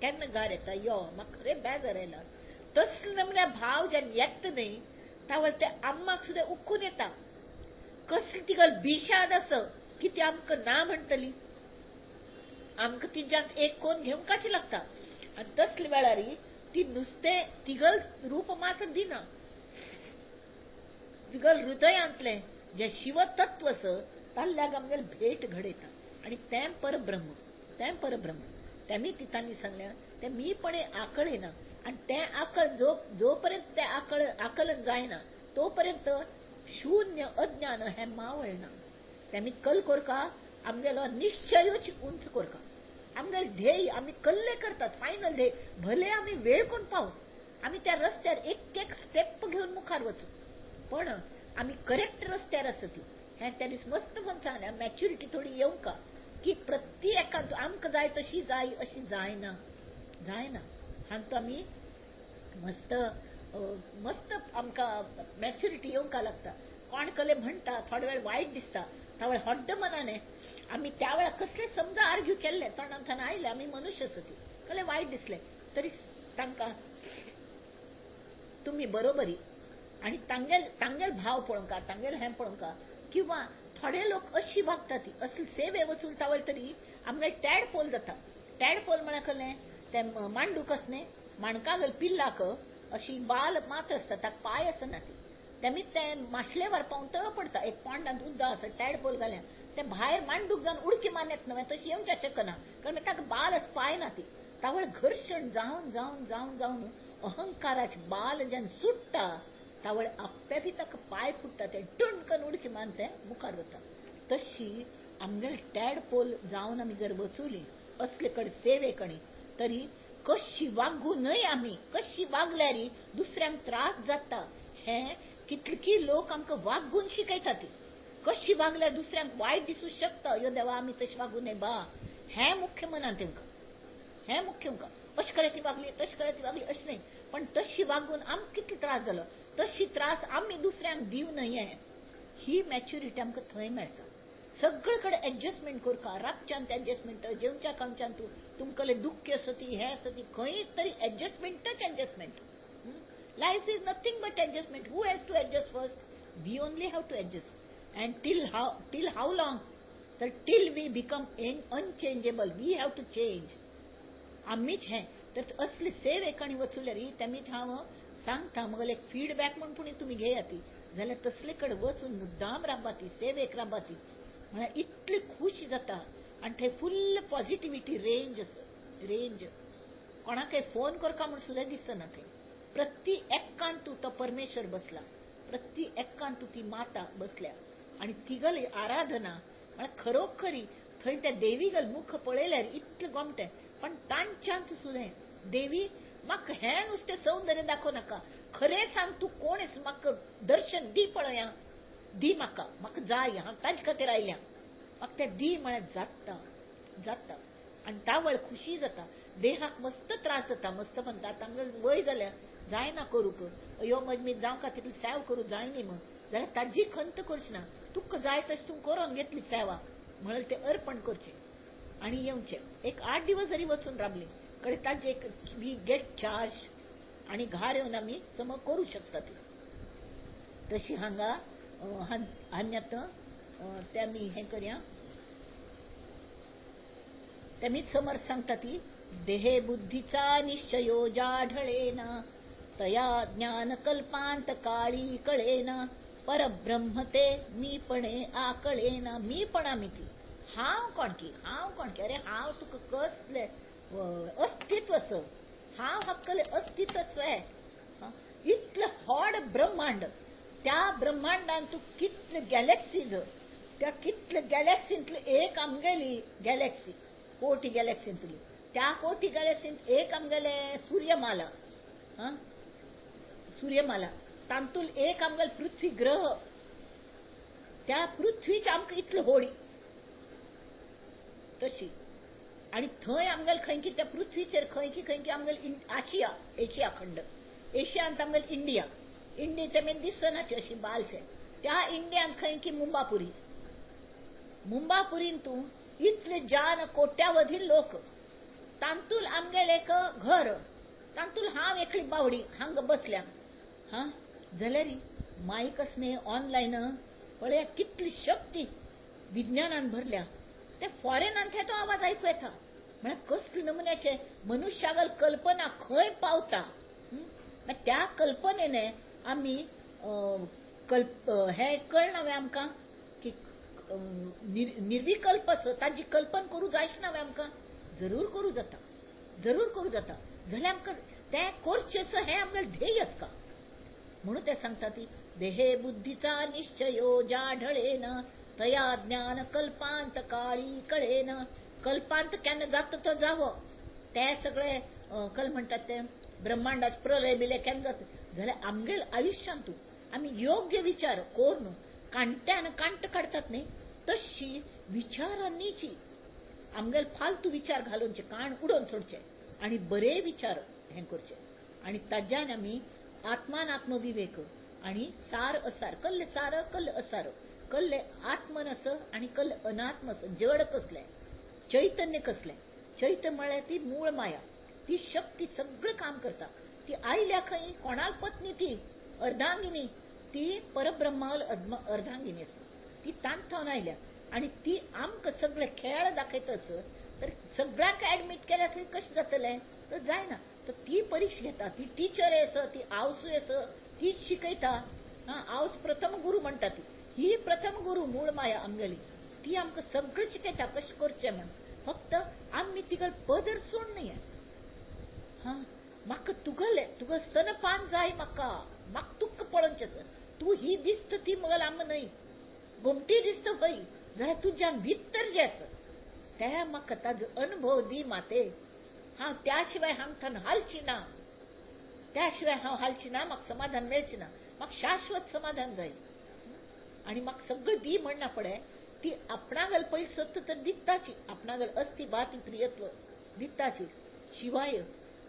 [SPEAKER 1] केन्ना घार येता यो म्हाका खरें बेजार आयला. तसलो म्हळ्यार भाव जेन्ना येता न्ही तावळ ते आम्माक सुद्दां उखून येता कसली तिगल बिशाद आसा की ती आमकां ना म्हणटली आमकां तिज्यांत एक कोन घेवंकाची लागता आनी तसले वेळार ती नुस्तें तिगल रूप मात दिना तिगल हृदयांतलें जें शिवतत्व आसा ताल्ल्याक आमगेल भेट घडयता आनी तें परब्रह्म तें परब्रह्म तेमी तांणी सांगलें तें मीपणे आकळिना आनी तें आकळ जो जोपर्यंत तें आकळ आकलन जायना तोपर्यंत शून्य अज्ञान हें मावळना. तेमी कल कोरका आमगेलो निश्चयूच उंच कोरका आमगेले ध्येय आमी कल्ले करतात फायनल ध्येय भले आमी वेळ कोण पावू आमी त्या रस्त्यार एक एक स्टेप घेवन मुखार वचू पण आमी करेक्ट रस्त्यार आसा ती हें त्या दीस मस्त म्हण सांगलें. मॅच्युरिटी थोडी येवंका की प्रत्येकान आमकां जाय तशी जाय अशी जायना जायना हांगा आमी मस्त मस्त आमकां मॅच्युरिटी येवंका लागता. कोण कले म्हणटा थोडे वेळ वायट दिसता त्या वेळ हड्ड मनाने आमी त्या वेळार कसले समजा आर्ग्यू केल्ले तोंडांतल्यान आयले आमी मनुष्य आसा ती कसले वायट दिसले तरी तांकां तुमी बरोबरी आनी तांगेल तांगेल भाव पळोवंका तांगेल हें पळोवंका किंवा थोडे लोक अशी वागता ती असली सेवे वचून तावळ तरी आमगेर टॅडपोल जाता. टॅडपोल म्हळ्यार कसलें तें मांडूक आसलें माणकागल पिल्लाक अशी बाल मात आसता ताका पांय आसना ती तेमी तें माशलेवर पावंत पडटा एक पोंडांत उदक आसा टॅडपोल घाल्या तें भायर मांडूक जावन उडकी मारण्यात न्हय तशी येवच्या शकना कारण ताका बाल आसा पांय ना ती तावळ घर्शण जावन जावन जावन जावन अहंकाराचे बाल जेन्ना सुट्टा तावळ आपल्या बी ताका पांय फुट्टा तें टणकन उडकी मारून तें मुखार वता. तशी आमगेले टॅडपोल जावन आमी जर वचुली असले कडेन सेवे कणी तरी कशी वागू न्हय आमी कशी वागल्यार दुसऱ्यांक त्रास जाता हें कितली लोक आमकां वागून शिकयता ती कशी वागल्यार दुसऱ्यांक वायट दिसूं शकता यो देवा आमी तशी वागू न्हय बा हें मुख्य मनान तेंकां हें मुख्य आमकां अशें कडेन ती वागली तशें कडेन ती वागली अशें न्हय पण तशी वागून आमकां कितलो त्रास जालो तशी त्रास आमी दुसऱ्यांक दिवं न्हय ही मॅच्युरिटी आमकां थंय मेळटा. सगळे कडेन एडजस्टमेंट करका रातच्यान एडजस्टमेंट जेवच्या खावच्यान तूं तुमकां दुख्ख आसा ती हें आसा ती खंय तरी एडजस्टमेंटच adjustment. Life is nothing but adjustment. Who has to adjust first? We only have to adjust. And till how long? तर till we become unchangeable we have to change. आमीच हें तर असली सेव एकाणी वचुल्यार तेमी हांव सांगता मगले एक फीडबॅक म्हूण पूण तुमी घेया ती जाल्यार तसले कडेन वचून मुद्दाम राबा ती सेवेक राबा ती म्हळ्यार इतली खुशी जाता आनी थंय फुल्ल पॉझिटिविटी रेंज आसा रेंज कोणाकय फोन करका म्हूण सुद्दां दिसना थंय प्रति एक्कान तूं तो परमेश्वर बसला प्रति एक्कान तूं ती माता बसल्या आनी तिगली आराधना म्हळ्यार खरोखरी थंय त्या देवीगल मुख पळयल्यार इतलें गोमटें पण तांच्यांत सुद्दां देवी म्हाका हें नुस्तें सौंदर्य दाखोवं नाका खरें सांग तूं कोण आसा म्हाका दर्शन दी पळया दी म्हाका म्हाका जाय हांव ताजे खातीर आयल्या म्हाका तें दी म्हळ्यार जाता जाता आनी तावळ खुशी जाता. देहाक मस्त त्रास जाता मस्त म्हणटा आतां आमगें वय जाल्या जायना करूंक यो मग जावंक तितली सेवा करूं जाय न्ही मग जाल्यार ताजी खंत करची ना तुका जाय तशें तूं करून घेतली सेवा म्हळ्यार तें अर्पण करचें आनी येवचें. एक 8 दिवस जरी वचून राबली कडेन ताजे एक we get charge आनी घार येवन आमी सम करूं शकता ती. तशी हांगा हान्यात ते आमी हें करया तेमीच समर्थ सांगता ती देहे बुद्धीचा निश्चयो जाढळेना तया ज्ञानकल्पांत काळी कळेना परब्रह्म ते मीपणे आकळेना. मीपणा मी ती हांव कोणकी हांव कोणकी अरे हांव तुका कसलें अस्तित्व आसा हांव हक्कले अस्तित्व स्वय इतलें व्हड ब्रह्मांड त्या ब्रह्मांडान तूं कितले गॅलेक्सीज त्या कितले गॅलेक्सींतली एक आमगेली गॅलेक्सी कोटी गॅलेक्सींतली त्या कोटी गॅलेक्सींत एक आमगेले सूर्यमाला सूर्यमाला तांतूल एक आमगेले पृथ्वी ग्रह त्या पृथ्वीच आमकां इतली होडी तशी. आनी थंय आमगेले खंय त्या पृथ्वीचेर खंय की खंय की आमगेले आशिया, एशिया खंड, एशियांत आमगेले इंडिया, इंडिया ते मेन दिसनाची अशी बालशे, त्या इंडियांत खंय की मुंबापुरी, मुंबापुरीन तूं इतले जान कोट्यावधी लोक, तांतूल आमगेले एक घर, तांतूल हांव एकली बावडी हांगा बसल्या. हा जाल्यार मायक आसने ऑनलायन पळया कितली शक्ती विज्ञानान भरल्या. ते फॉरेनान तो आवाज आयकू येता. म्हळ्यार कसले नमुन्याचे मनुष्यागल कल्पना खंय पावता. त्या कल्पनेने आमी हें कळना वे आमकां की निर्विकल्प आसा ताजी कल्पना करूं जायच ना वे आमकां, जरूर करूं जाता, जरूर करूं जाता. जाल्यार आमकां तें करचें हें आमगेलें ध्येय आसता. म्हणून ते सांगता ती देहे बुद्धीचा निश्चयो ज्या ढळेन तया ज्ञान कल्पांत काळी कळेन. कल्पांत केन्ना जाता तो जावो, ते सगळे कल म्हणटात ते ब्रह्मांडाच प्रलय बिलय केन्ना जाता. जाल्यार आमगेल आयुश्यांतू आमी योग्य विचार करून कांट्यान कांट काडटात न्ही तशी विचारांनीची आमगेल फालतू विचार घालूनचे काण उडोवन सोडचे आनी बरे विचार हें करचे आनी ताज्यान आमी आत्मान आत्मविवेक आनी सार असार, कल्ले सार कल्ले असार, कल्ले आत्मन अस आनी कल्ले अनात्म अस, जड कसलें चैतन्य कसलें. चैतन्य म्हळ्यार ती मूळ माया, ती शक्ती सगळें काम करता. ती आयल्या खंय कोणाक पत्नी ती अर्धांगिनी, ती परब्रह्माल अर्धांगिनी आसा, ती तांथावन आयल्या आनी ती आमकां सगळे खेळ दाखयता आस. तर सगळ्यांक ऍडमीट केल्यार थंय कशें जातलें, तर जायना. तर ती परीक्षा घेता, ती टिचर आसा, ती आवसूय आसा, तीच शिकयता. हा आवस प्रथम गुरू म्हणटा ती, ही प्रथम गुरू मूळ माया आमगेली, ती आमकां सगळें शिकयता कशें करचें म्हण. फक्त आमी तिगल पदर सोड न्हय. हा म्हाका तुगले तुका स्तनपान जाय, म्हाका म्हाका तुका पळोवचें आसा, तूं ही दिसता ती मगल आमकां न्हय, गोमटी दिसता हय, जाल्यार तुज्या भितर जें आसा तें म्हाका ताजो अनुभव दी माते. हांव त्या शिवाय हांव हालची ना, त्या शिवाय हांव हालची ना, म्हाका समाधान मेळचें ना, म्हाका शाश्वत समाधान जाय. आनी म्हाका सगळें दी म्हणना पडे, ती आपणागल पयलीं सत्य तर दिताची, आपणागल अस्ति बाती प्रियत्व दिताची. शिवाय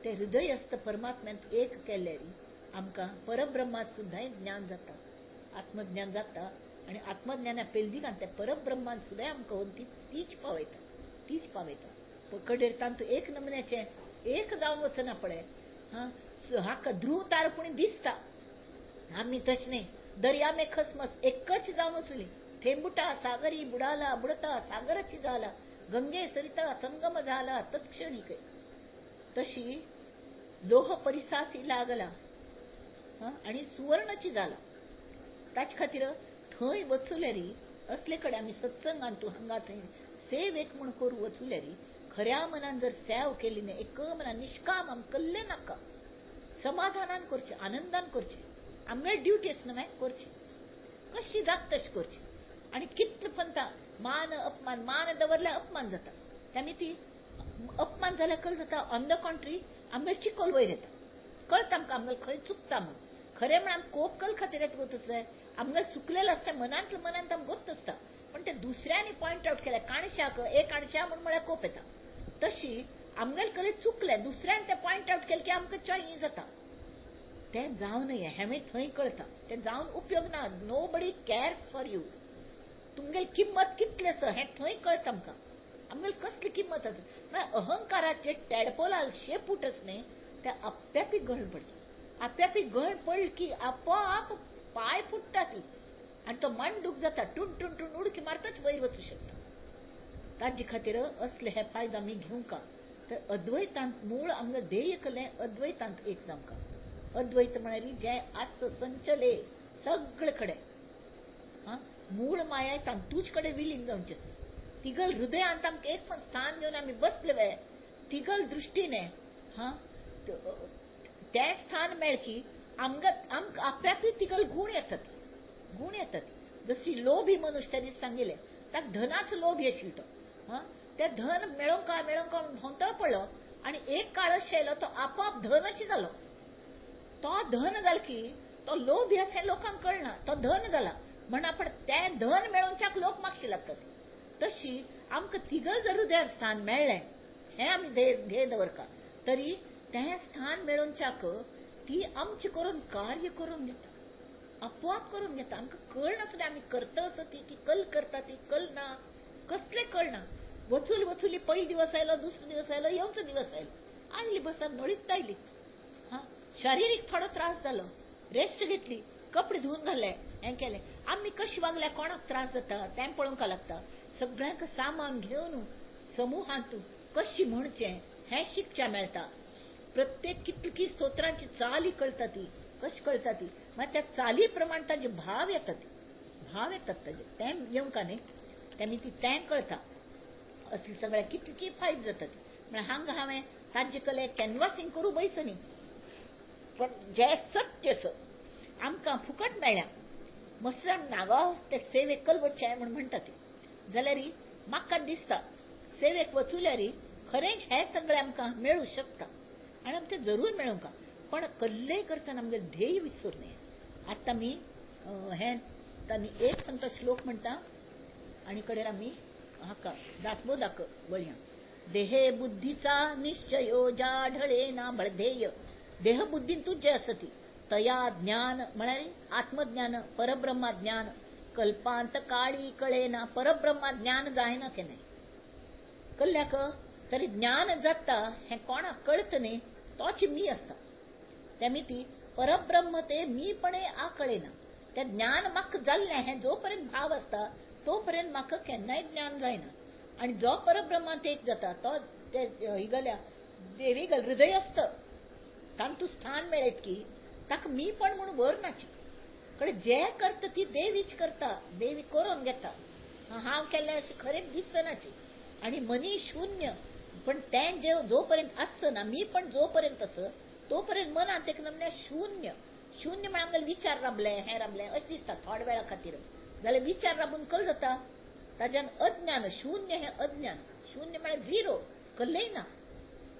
[SPEAKER 1] ते हृदय आसता परमात्म्यांत एक केल्यार आमकां परब्रह्मात सुद्दां ज्ञान जाता, आत्मज्ञान जाता. आनी आत्मज्ञाना पेलदिकान ते परब्रह्मान सुद्दां आमकां ती तीच पावयता, तीच पावयता. कडेर तांतू एक नमुन्याचें एक जावन वचना पळय. हा हाका ध्रुव तार पूण दिसता, आमी तशें न्ही. दर्या में खसमस एकच जावन वचली, थेंबुटा सागरी बुडाला बुडता सागराची जाला, गंगे सरिता संगम झाला तत्क्षणिक. तशी लोह परिसासी लागला आनी सुवर्णाची जाला. ताचे खातीर थंय वचुल्यारी असले कडेन आमी सत्संगान तूं हांगा थंय सेव एक म्हूण करूं वचुल्यारी खऱ्या मनान जर सेव केली न्ही, एक मनान निष्काम आम कल्ले नाका, समाधानान करचें, आनंदान करचें, आमगे ड्युटी आसना मागीर करची, कशी जाता तशी करची. आनी कितले पंता मान अपमान, मान दवरल्यार अपमान जाता, आनी ती अपमान जाल्यार कल जाता, ऑन the कॉन्ट्री आमगे चिकोल वयर येता, कळटा आमकां आमगे खंय चुकता म्हूण. खरें म्हण आम कोप कल खातीर येता गोत आसता, आमगे चुकलेलें आसता मनांतल्या मनांत आम गोत आसता, पण ते दुसऱ्यांनी पॉयंट आवट केलें काणशाक एक काणशा म्हूण म्हळ्यार कोप येता. तशी आमगेले कले चुकलें दुसऱ्यान ते पॉयंट आवट केलें की आमकां चॉय जाता. तें जावं नये हें थंय कळटा, तें जावन उपयोग ना. नो बडी कॅर्स फॉर you, तुमगेली किंमत कितली आसा हें थंय कळटा आमकां, आमगेली कसली किंमत आसा. म्हळ्यार अहंकाराचे टेडपोला शेपूट आसा न्ही ते आप्यापी गळ पडटा, आप्यापी गळ पडली की आपोआप पांय फुट्टा ती आनी तो मांडूक जाता, टून टून टून उडकी मारताच वयर वचूं शकता. ताजे खातीर असले हे फायदे आमी घेवंका. तर अद्वैतांत मूळ आमकां ध्येय केलें अद्वैतांत एक जावंका. अद्वैत म्हळ्यार जें आस संचले सगळे कडेन, हा मूळ माया तांतूच कडेन विलीन जावचें आसा. तिगल हृदयांत आमकां एक पण स्थान घेवन आमी बसले वे तिगल दृश्टीने, हा तें स्थान मेळ की आमकां आमकां आप्यापी तिगल गूण येतात, गूण येतात. जशी लोभी मनुष्य त्या दीस सांगिल्लें ताका धनाचो लोभी आशिल्लो तो, हा तें धन मेळोवंक मेळोवंक भोंवतो पडलो आनी एक काळ अशें आयलो तो आपोआप धनाची जालो. तो धन जाल की तो लोभी आसा हें लोकांक कळना, तो धन जाला म्हण आपण तें धन मेळोवच्याक लोक मागशी लागतात. तशी आमकां तिगल जर हृदयार स्थान मेळ्ळें हें आमी ध्येय दवरता तरी तें स्थान मेळोवच्याक ती आमचें करून कार्य करून घेता, आपोआप करून घेता. आमकां कळनासलें आमी करता आसा ती की कल करता ती कल ना, कसलें कळना. वचूल वचुली पयलो दिवस आयलो, दुसरो दिवस आयलो, येवचो दिवस आयलो, आयली बसान नळीत आयली. हा, शारिरीक थोडो त्रास जालो, रेस्ट घेतली, कपडे धुवन घाले, हें केलें. आमी कशी वागल्या कोणाक त्रास जाता तें पळोवंक लागता. सगळ्यांक सामान घेवन समुहांत कशी म्हणचें हें शिकच्या मेळटा. प्रत्येक कितकी स्तोत्रांची चाली कळटा ती कशी कळटा ती, मागीर त्या चाली प्रमाण ताजे भाव येतात, भाव येतात ताजे तें येवंक न्ही तेमी ती तें कळटा. असली सगळ्या कितकी फायद जाता ती. म्हळ्यार हांगा हांवें ताजे कले कॅनवासींग करूं बैस न्ही, पण जें सत्य आसा आमकां फुकट मेळ्ळ्या. मस्त नागाव ते सेवेक कल वचचें म्हूण म्हणटा ती, जाल्यार म्हाका दिसता सेवेक वचुल्यार खरेंच हें सगळें आमकां मेळूं शकता आनी आमचें जरूर मेळूंक. पण कल्लेय करतना आमगेलें ध्येय विसरूं नये. आतां आमी हें तांणी एक सांगता श्लोक म्हणटा आनी कडेन आमी हाका दासबोधाक वळया. देहे बुद्धीचा निश्चयो ज्या ढळे ना ध्येय, देह बुद्धींतूच जे आसा ती तया ज्ञान म्हळ्यार आत्मज्ञान परब्रह्मा ज्ञान कल्पांत काळी कळेना. परब्रह्मा ज्ञान जायना केन्नाय कल्ल्याक तरी ज्ञान जाता हें कोणाक कळत न्ही, तोच मी आसता. तेमी ती परब्रह्म ते मीपणे आकळेना. तें ज्ञान म्हाका जाल्लें हें जो पर्यंत भाव आसता तो पर्यंत म्हाका केन्नाय ज्ञान जायना. आनी जो परब्रह्मांत एक जाता तो ते हिगल्या देवी गल हृदय आसता तांतू स्थान मेळत की ताका मी पण म्हूण वर नाची. कडे जे करता ती देवीच करता, देवी करून घेता. हांव केल्लें अशें खरेंच दिसनाची. आनी मनी शून्य, पण तें जे जो पर्यंत आसना मी पण जो पर्यंत आस तो पर्यंत मनांत एक नमन्या शून्य. शून्य म्हळ्यार आमगेले विचार राबले हें राबले अशें दिसता थोड्या वेळा खातीर. जाल्यार विचार राबून कल जाता ताज्यान अज्ञान. शून्य हें अज्ञान, शून्य म्हळ्यार झिरो, कल्लेय ना.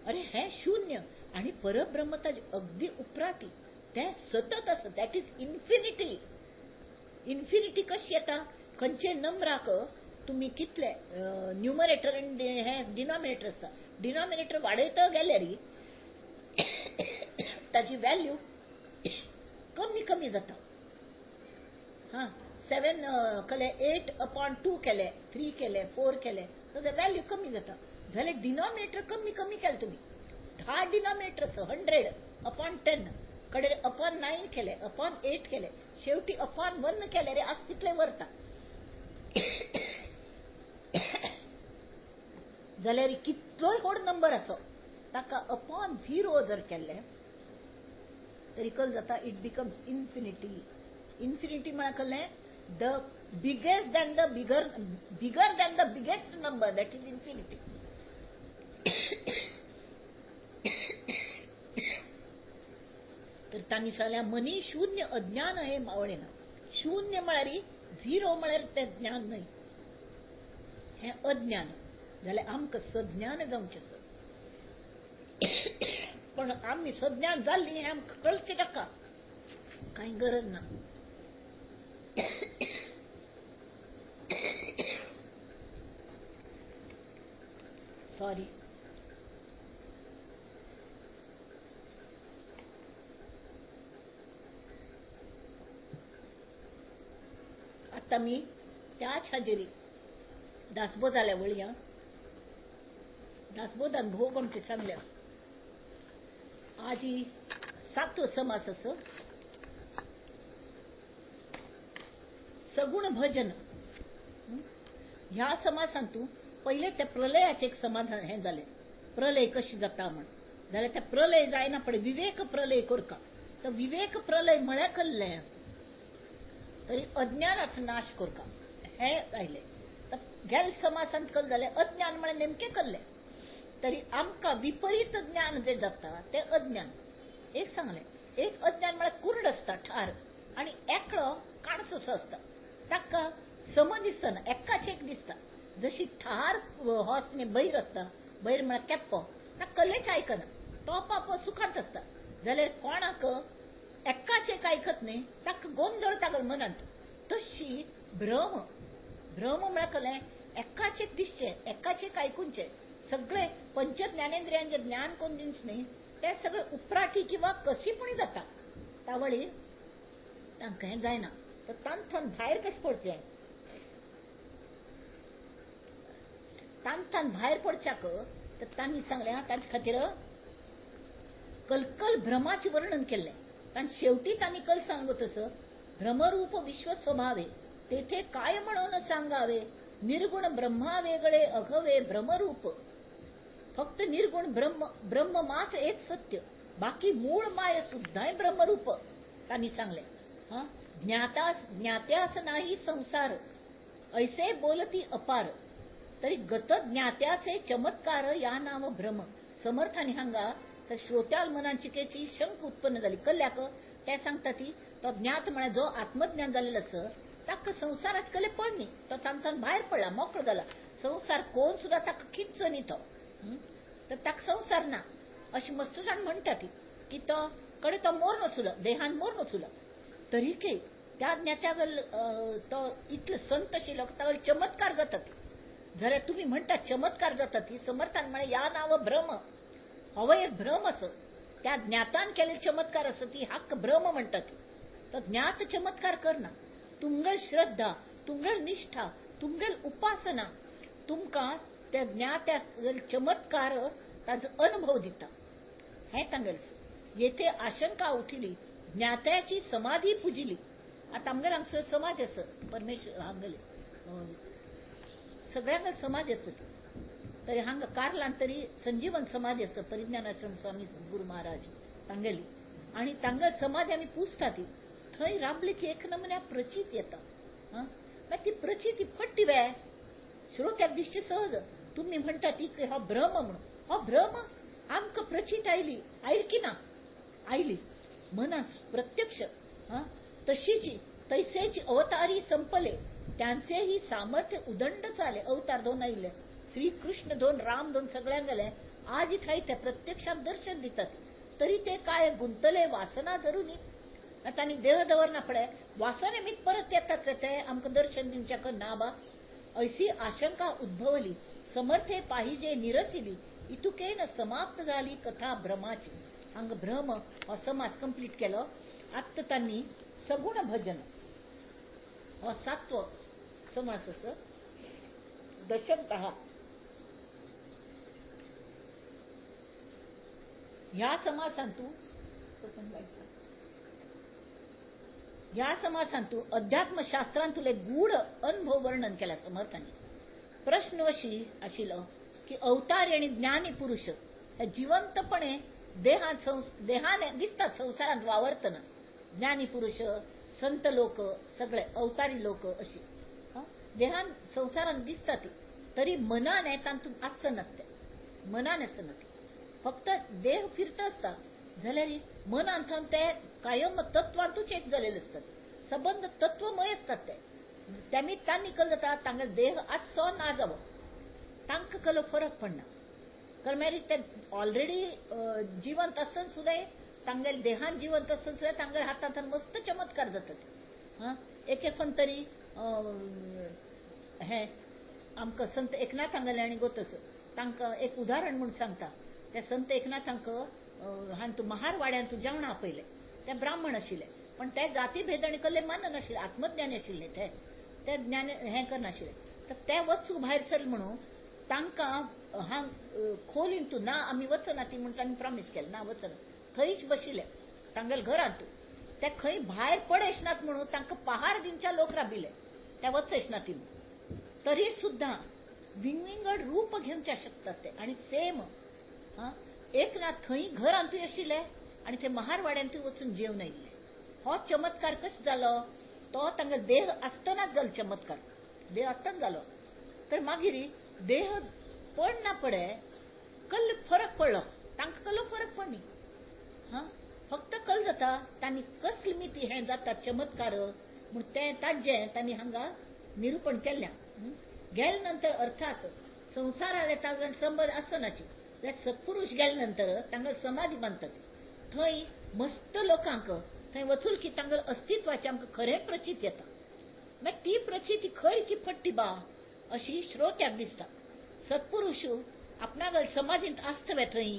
[SPEAKER 1] अरे हें शून्य आनी परब्रह्म ताजे अगदी उपराटी तें सतत आसा. That is infinity. Infinity कशी येता? खंयचे नंबराक तुमी कितले न्युमरेटर आनी हें डिनॉमिनेटर आसता, डिनॉमिनेटर वाडयता गेल्यार ताजी व्हॅल्यू कमी कमी जाता. हां, 7 केले 8/2 केले, 3 केले, 4 केले तर व्हॅल्यू कमी जाता. जाल्यार डिनॉमिनेटर कमी कमी केले तुमी, 10 डिनॉमिनेटर आसा, 100/10 कडे 9 केले, 8 केले, शेवटी 1 केले रे आज तितले वरता. जाल्यार कितलोय व्हड नंबर आसो ताका 0 जर केल्ले तरी कल जाता, it becomes infinity. Infinity म्हळ्यार कळ्ळें the biggest than the bigger, bigger than the biggest number, that is infinity. तर तांणी सांगल्या मनी शून्य अज्ञान हे मावळेना. शून्य म्हळ्यार झिरो म्हळ्यार तें ज्ञान न्हय, हें अज्ञान. जाल्यार आमकां सज्ञान जावचें आसा, पण आमी सज्ञान जाल्लीं हें आमकां कळचें नाका, कांय गरज ना. सॉरी. आतां मी त्याच हाजेरी दासबोधाल्या वळया. दासबोधान भोग आमचे सांगल्या. आजी 7 समास आसा. सगुण भजन ह्या समासांत तूं पयले त्या प्रलयाचें एक समाधान हें जालें, प्रलय कशी जाता म्हण. जाल्यार त्या प्रलय जायना पळय विवेक प्रलय करका. तर विवेक प्रलय म्हळ्यार कल्लें तरी अज्ञानाचो नाश करका हें आयलें. तर गेल समासांत कल जालें अज्ञान म्हळ्यार नेमकें कल्लें तरी आमकां विपरीत ज्ञान जें जाता तें अज्ञान. एक सांगलें, एक अज्ञान म्हळ्यार कुर्ड आसता ठार आनी एकलो काणसोसो आसता, ताका सम दिसना, एकाच एक दिसता. जशी ठार हॉस न्ही बैर आसता, बैर म्हळ्यार केप्पो, ताका कल्लेच आयकना, तो पाप सुखांत आसता. जाल्यार कोणाक एकाच एक आयकत न्ही ताका गोंदळ तागल मनांत. तशी भ्रम भ्रम म्हळ्यार कलें एकाच एक दिसचें, एकाच एक आयकुचें, सगळे पंच ज्ञानेंद्रियांचें ज्ञान कोण दिवच न्ही, ते सगळे उपराटी किंवा कशीपणी जाता. तावळी तांकां हें जायना. तर तांथान भायर कशें पडचें, तांथान भायर पडच्याक तर तांणी सांगलें तांचे खातीर कलकल भ्रमाचें वर्णन केल्लें. कारण शेवटी तांणी कल सांगो तसो भ्रमरूप विश्व स्वभावे तेथे काय म्हणून सांगावे, निर्गुण ब्रह्मा वेगळे अघवे भ्रमरूप. फक्त निर्गुण ब्रह्म ब्रह्म मात्र एक सत्य, बाकी मूळ माय सुद्धाय ब्रह्मरूप तांणी सांगलें. हा ज्ञातास ज्ञात्यास नाही संसार ऐसे बोलती अपार, तरी गत ज्ञात्याचे चमत्कार या नाव भ्रम. समर्थांनी हांगा तर श्रोत्याल मनांचिकेची शंक उत्पन्न झाली. कल्याक ते सांगता ती तो ज्ञात म्हळ्यार जो आत्मज्ञान जालेलो आसा ताका संवसाराच कले पडनी, तो तांच्यान भायर पडला, मोकळो जाला, संवसार कोण सुद्दां ताका खिच्च न्ही तो, तर ताका संवसार ना अशें मस्त जाण म्हणटा ती की तो कडे तो मोर नसुलो, देहान मोर नसुलो, तरीकय त्या ज्ञात्यागल तो इतलो संत आशिल्लो ताका चमत्कार जातात. जाल्यार तुमी म्हणटा चमत्कार जातात ती, समर्थान म्हळें ह्या नांव भ्रम, हो एक भ्रम आसा, त्या ज्ञातान केल्ले चमत्कार आसा ती हाक भ्रम म्हणटा ती. तो ज्ञात चमत्कार करना, तुमगेल श्रद्धा, तुमगेल निष्ठा, तुमगेल उपासना तुमकां त्या ज्ञात्या चमत्कार ताजो अनुभव दिता. हें तांगेलें. येथे आशंका उठिली ज्ञात्याची समाधी पुजिली. आतां आमगेले हांगसर समाधी आसा, परमेश्वर हांगेले सगळ्यांक समाधी आसा, तरी हांगा कार्लान तरी संजीवन समाधी आसा, परिज्ञानाश्रम स्वामी सद्गुरू महाराज तांगेली, आनी तांगेली समाधी आमी पुजता ती. थंय राबली की एक नमुन्या प्रचित येता. मागीर ती प्रचिती फट्टी वे श्रोत्याक दिसचे सहज. तुमी म्हणटा ती हो भ्रम म्हणून, हो भ्रम आमकां प्रचित आयली, आयली की ना आयली मनात प्रत्यक्ष. तशीची तैसेची अवतारी संपले त्यांचेही सामर्थ्य उदंड चाले. अवतार दोन आयले, श्रीकृष्ण दोन, राम दोन, सगळ्यांक गेले, आज इथं ते प्रत्यक्षात दर्शन दितात. तरी ते काय गुंतले वासना धरून, तांणी देह दवरना फुडें वासने मीत परत येतात ते आमकां दर्शन दिवच्याक ना बा, ऐसी आशंका उद्भवली. समर्थे पाहिजे निरसिली इतुकेन समाप्त झाली कथा भ्रमाची. हांगा भ्रम हो समास कंप्लीट केलो. आत्ता तांणी सगुण भजन हो सातवो समास आसा, दशक 10. ह्या समासांतू ह्या समासांतू अध्यात्मशास्त्रांतुले गूढ अनुभव वर्णन केला समर्थांनी. प्रश्न अशी आशिल्लो की अवतारी आणि ज्ञानी पुरुष हे जिवंतपणे देहाने दिसतात संवसारांत वावरतना. ज्ञानी पुरुष, संत लोक, सगळे अवतारी लोक अशी देहान संवसारांत दिसतात, तरी मनाने तातूंत आसनात, ते मनान आसनात, फक्त देह फिरता आसता जाल्यार मनांत ते कायम तत्वांतूच एक जालेले आसतात, सबंद तत्वमय आसतात ते. त्यामी तां निकल जाता तांगेलो देह आसचो ना जावो तांकां कलो फरक पडना. कारण मागीर ते ऑलरेडी जिवंत आसतना सुद्दां तांगेले देहान जिवंत आसतना सुद्दां तांगेल्या हातांत मस्त चमत्कार जातात. एक एक कोण तरी हें आमकां संत एकनाथांगेलें आनी गोतस तांकां एक उदाहरण म्हूण सांगता. त्या संत एकनाथांक हांतू महारवाड्यांतू जेवणां आपयलें, ते ब्राह्मण आशिल्ले पण ते जाती भेद आनी कसले माननाशिल्ले, आत्मज्ञानी आशिल्ले, ते ते ज्ञान हें करनाशिल्ले. तर ते वचूं भायर सर म्हणून तांकां हांग खोलीन तूं ना आमी वचना ती म्हूण तांणी प्रॉमीस केलें ना वचना, थंयच बशिल्ले तांगेले घरांत. ते खंय भायर पडेश नात म्हणून तांकां पहार दिवच्या लोक राबिल्ले, ते वचेश ना ती म्हणून. तरी सुद्दां विंगविंगड रूप घेवच्या शकतात ते. आनी सेम एक ना थंय घरांतूय आशिल्ले आनी ते महारवाड्यांतूय वचून जेवन आयिल्ले. हो चमत्कार कसो जालो? तो तांगेलो देह आसतनाच जालो चमत्कार, देह आसतना जालो. तर मागीर देह पड ना पडे कल्ल फरक पडलो, तांकां कल्लो फरक पडनी. फक्त कल जाता तांणी कसली मिती हें जाता चमत्कार म्हूण तें ताजें तांणी हांगा निरुपण केल्लें. गेले नंतर अर्थात संवसाराले तांकां संबंद आसनाची, जाल्यार सत्पुरुष गेले नंतर तांकां समाधी बांदतात. थंय मस्त लोकांक थंय वचूल की तांगेले अस्तित्वाचें आमकां खरें प्रचित येता. मागीर ती प्रचिती खंय की फट्टी बा अशी श्रोत्याक दिसता. सत्पुरुष आपणागल समाधींत आसतवे थंय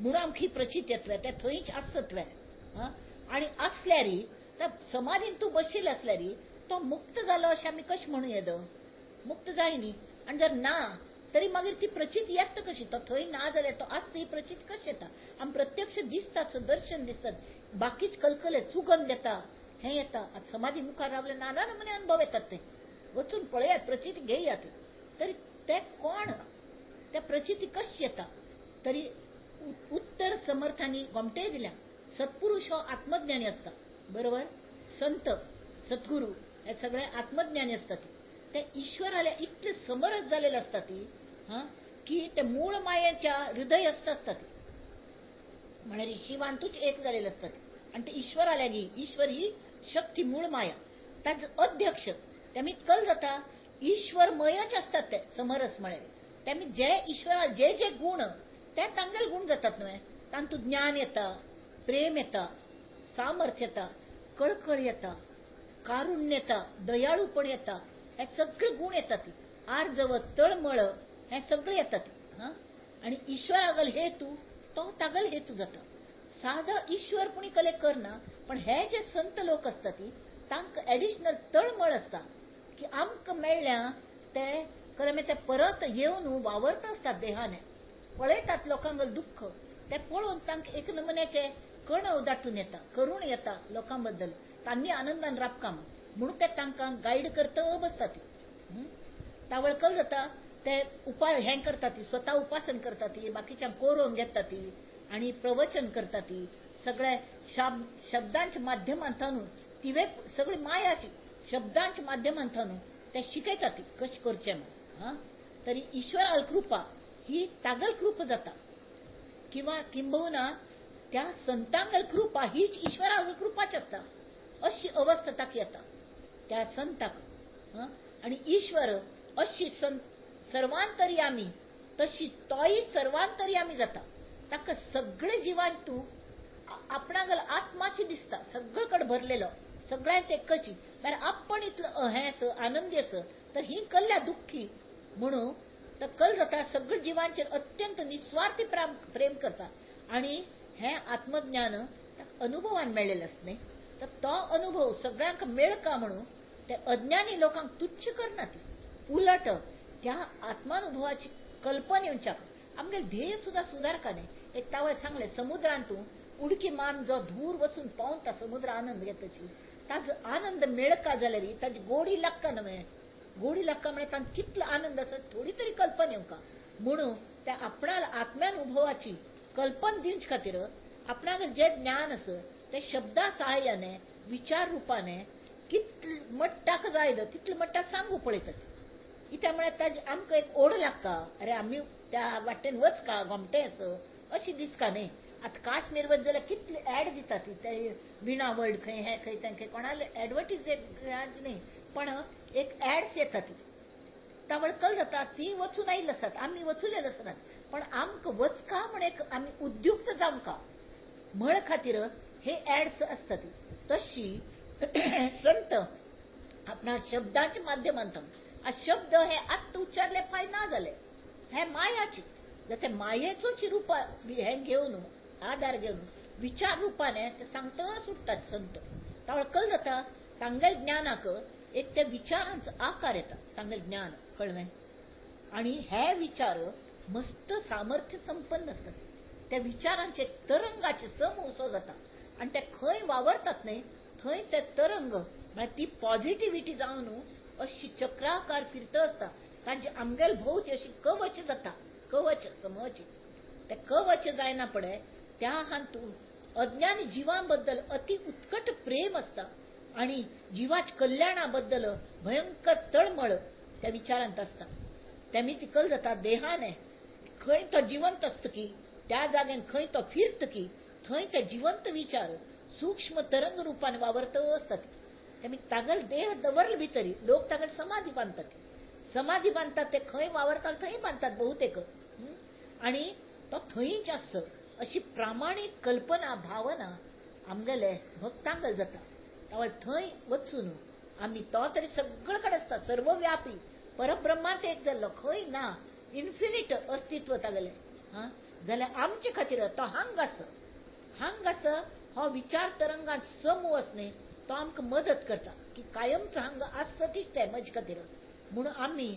[SPEAKER 1] म्हणून आमकां ही प्रचिती येतवे, ते थंयच आसतवे. आनी आसल्यारी त्या समाधीन तूं बशिल्लो आसल्यारी तो मुक्त जालो अशें आमी कशें म्हणूं येद? मुक्त जाय न्ही. आनी जर ना तरी मागीर ती प्रचिती येता कशी? तो थंय ना जाल्यार तो आसता ही प्रचिती कशी येता? आमी प्रत्यक्ष दिसतात, दर्शन दिसतात, बाकीच कलकले सुगंध येता, हें येता. आतां समाधी मुखार रावले नाना नमुने अनुभव येतात, ते वचून पळयात, प्रचिती घेयात. तरी ते कोण त्या प्रचिती कशी येता? तरी उत्तर समर्थांनी गोमटेय दिल्या. सत्पुरुष हो आत्मज्ञानी आसता, बरोबर? संत सद्गुरू हे सगळे आत्मज्ञानी असतात. ते ईश्वराला इतले समरस जालेले असतात हा की ते मूळ मायेच्या हृदयस्थ असतात, म्हळ्यार शिवांतूच एक जालेले असतात. आनी ते ईश्वराल्या गी ईश्वर ही शक्ती मूळ माया ताजो अध्यक्ष तेमी कल जाता ईश्वरमयच असतात ते समरस. म्हळ्यार तेमी जे ईश्वरा जे जे गुण ते तांगेले गुण जातात न्हय. तांतूत ज्ञान येता, प्रेम येता, सामर्थ्य येता, कळकळ येता, कारुण्य येता, दयाळूपण येता, हे सगळे गुण येतात. आर्जव तळमळ हे सगळे येतात. हा आनी ईश्वरागल हेतू तो तागल हेतू जाता. सादा ईश्वर पुणी कले करना, पण हे जे संत लोक असतात तांकां एडिशनल तळमळ आसता की आमकां मेळ्ळ्या ते कलमे ते परत येवन वावरता आसतात देहाने, पळयतात लोकांक दुःख, ते पळोवन तांकां एक नमुन्याचे कणव दाटून येता, करूण येता लोकां बद्दल, तांणी आनंदान राबका म्हणून ते तांकां गायड करता बसतात. तावळकल जाता ते उपाय हें करतात, स्वता उपासन करतात, बाकीच्यांक कोरोवन घेतात आनी प्रवचन करतात. सगळ्या शब्दांच्या माध्यमांतल्यान तिवे सगळी मायाची शब्दांच्या माध्यमांतल्यान ते शिकयतात कशें करचें म्हूण. हा तरी ईश्वराल कृपा ही तागल कृपा जाता किंवा किंबहुना त्या संतांगल कृपा हीच ईश्वराल कृपाच आसता अशी अवस्था ताका येता त्या संताक. आनी ईश्वर अशी सर्वांतर्यामी तशी तोय सर्वांतर्यामी जाता. ताका सगळे जिवान तूं आपणागल आत्माची दिसता, सगळीकडे भरलेलो, सगळ्यांत एकची. म्हळ्यार आपण इतलो हें आस आनंदी आस तर ही कल्ल्या दुख्खी म्हणून तर कल जाता सगळे जिवांचेर अत्यंत निस्वार्थी प्रेम करता. आनी हें आत्मज्ञान अनुभवान मेळ्ळेलें आसता न्ही, तर तो अनुभव सगळ्यांक मेळका म्हणून ते अज्ञानी लोकांक तुच्छ करना, उलट त्या आत्मानुभवाची कल्पना येवच्याक आमगे ध्येय सुद्दां सुदारका न्ही. एक तावळ सांगलें समुद्रांतू उडकी मारून जो धूर वचून पावता समुद्र आनंद घेताची ताजो आनंद मेळका जाल्यार ताजी गोडी लागता न्हय, गोडी लागता म्हळ्यार तांकां कितलो आनंद आसा थोडी तरी कल्पना येवका म्हणून त्या आपणाल आत्म्यानुभवाची कल्पना दिवचे खातीर आपणाक जे ज्ञान आसा ते शब्दा सहाय्याने विचार रुपाने कितले मट्टाक जाय तितले मट्टाक सांगू पळयतात. कित्याक म्हळ्यार ताजे आमकां एक ओड लागता, अरे आमी त्या वाटेन वचका गोमटें आसा अशी दिसका न्ही. आतां काश्मीर वच जाल्यार कितले एड दितात ते विणा वर्ल्ड खंय हें खंय तें खंय कोणाले एडवर्टीज न्ही पण एक एड्स येतात तावळ कल जाता ती वचून आयिल्ली आसतात, आमी वचुलेले आसनात, पण आमकां वचका म्हण एक आमी उद्युक्त जावंका म्हण खातीर हे एड्स आसतात. तशी संत आपणा शब्दांच्या माध्यमांतल्यान आ शब्द हे आत्तां उच्चारले फाय ना जाले हे मायाची जाते मायेचोच रूप हें घेवन आदार घेवन विचार रुपाने ते सांगता सुट्टात संत. तावळ कल जाता तांगेल ज्ञानाक एक त्या विचारांचो आकार येता, तांगेल ज्ञान कळ्ळें. आनी हे विचार मस्त सामर्थ्य संपन्न आसतात, त्या विचारांचे तरंगाचे समूह जाता आनी ते खंय वावरतात न्ही थंय ते तरंग म्हळ्यार ती पॉझिटिव्हिटी जावन अशी चक्राकार फिरता आसता. तांचे आमगेल भोंवती अशी कवच जाता, कवच समूहाची ते कवच जायना पडे त्या हातूंत अज्ञानी जिवां बद्दल अति उत्कट प्रेम आसता आनी जिवाच्या कल्याणा बद्दल भयंकर तळमळ त्या विचारांत आसता. तेमी ती कल जाता देहाने खंय तो जिवंत आसता की त्या जाग्यान खंय तो फिरत की थंय ते जिवंत विचार सूक्ष्म तरंग रुपान वावरत आसतात. तेमी तागल देह दवरल भितरी लोक तागल समाधी बांदतात, समाधी बांदतात ते खंय वावरतात थंय बांदतात बहुतेक आनी तो थंयच आसता अशी प्रामाणीक कल्पना भावना आमगेले भक्तांगल जाता. तावळ थंय वचून आमी तो तरी सगळकडे आसता, सर्वव्यापी परब्रह्मांत एक जाल्लो, खंय ना, इन्फिनिट अस्तित्व तागेलें. हा जाल्यार आमचे खातीर तो हांग आसा, हांग आसा हो विचार तरंगान समूह आस न्ही, तो आमकां मदत करता की कायमच हांगा आसतीच ते म्हजे खातीर. म्हणून आमी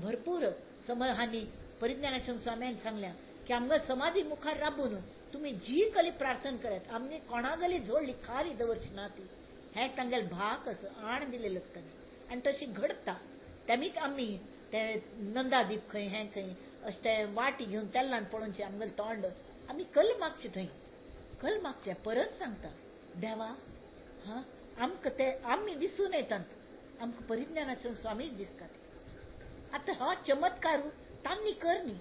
[SPEAKER 1] भरपूर समहांनी परिज्ञानाश्रम स्वाम्यान सांगल्या की आमकां समाधी मुखार राबून तुमी जी कली प्रार्थना करात, आमगे कोणागली जोडली खाली दवरची ना ती, हें तांगेले भाग असो आण दिलेलो आसता आनी तशी घडता. तेमीच आमी ते नंदादीप खंय हें खंय अशें ते वाटी घेवन तेल्लान पळोवचें आमगेलें तोंड, आमी कल मागचें थंय, कल मागचें. परत सांगता देवा, हा आमकां ते आमी दिसून येतात, आमकां परिज्ञानाश्रम स्वामीच दिसतात. आतां हो चमत्कारू तांणी कर न्ही,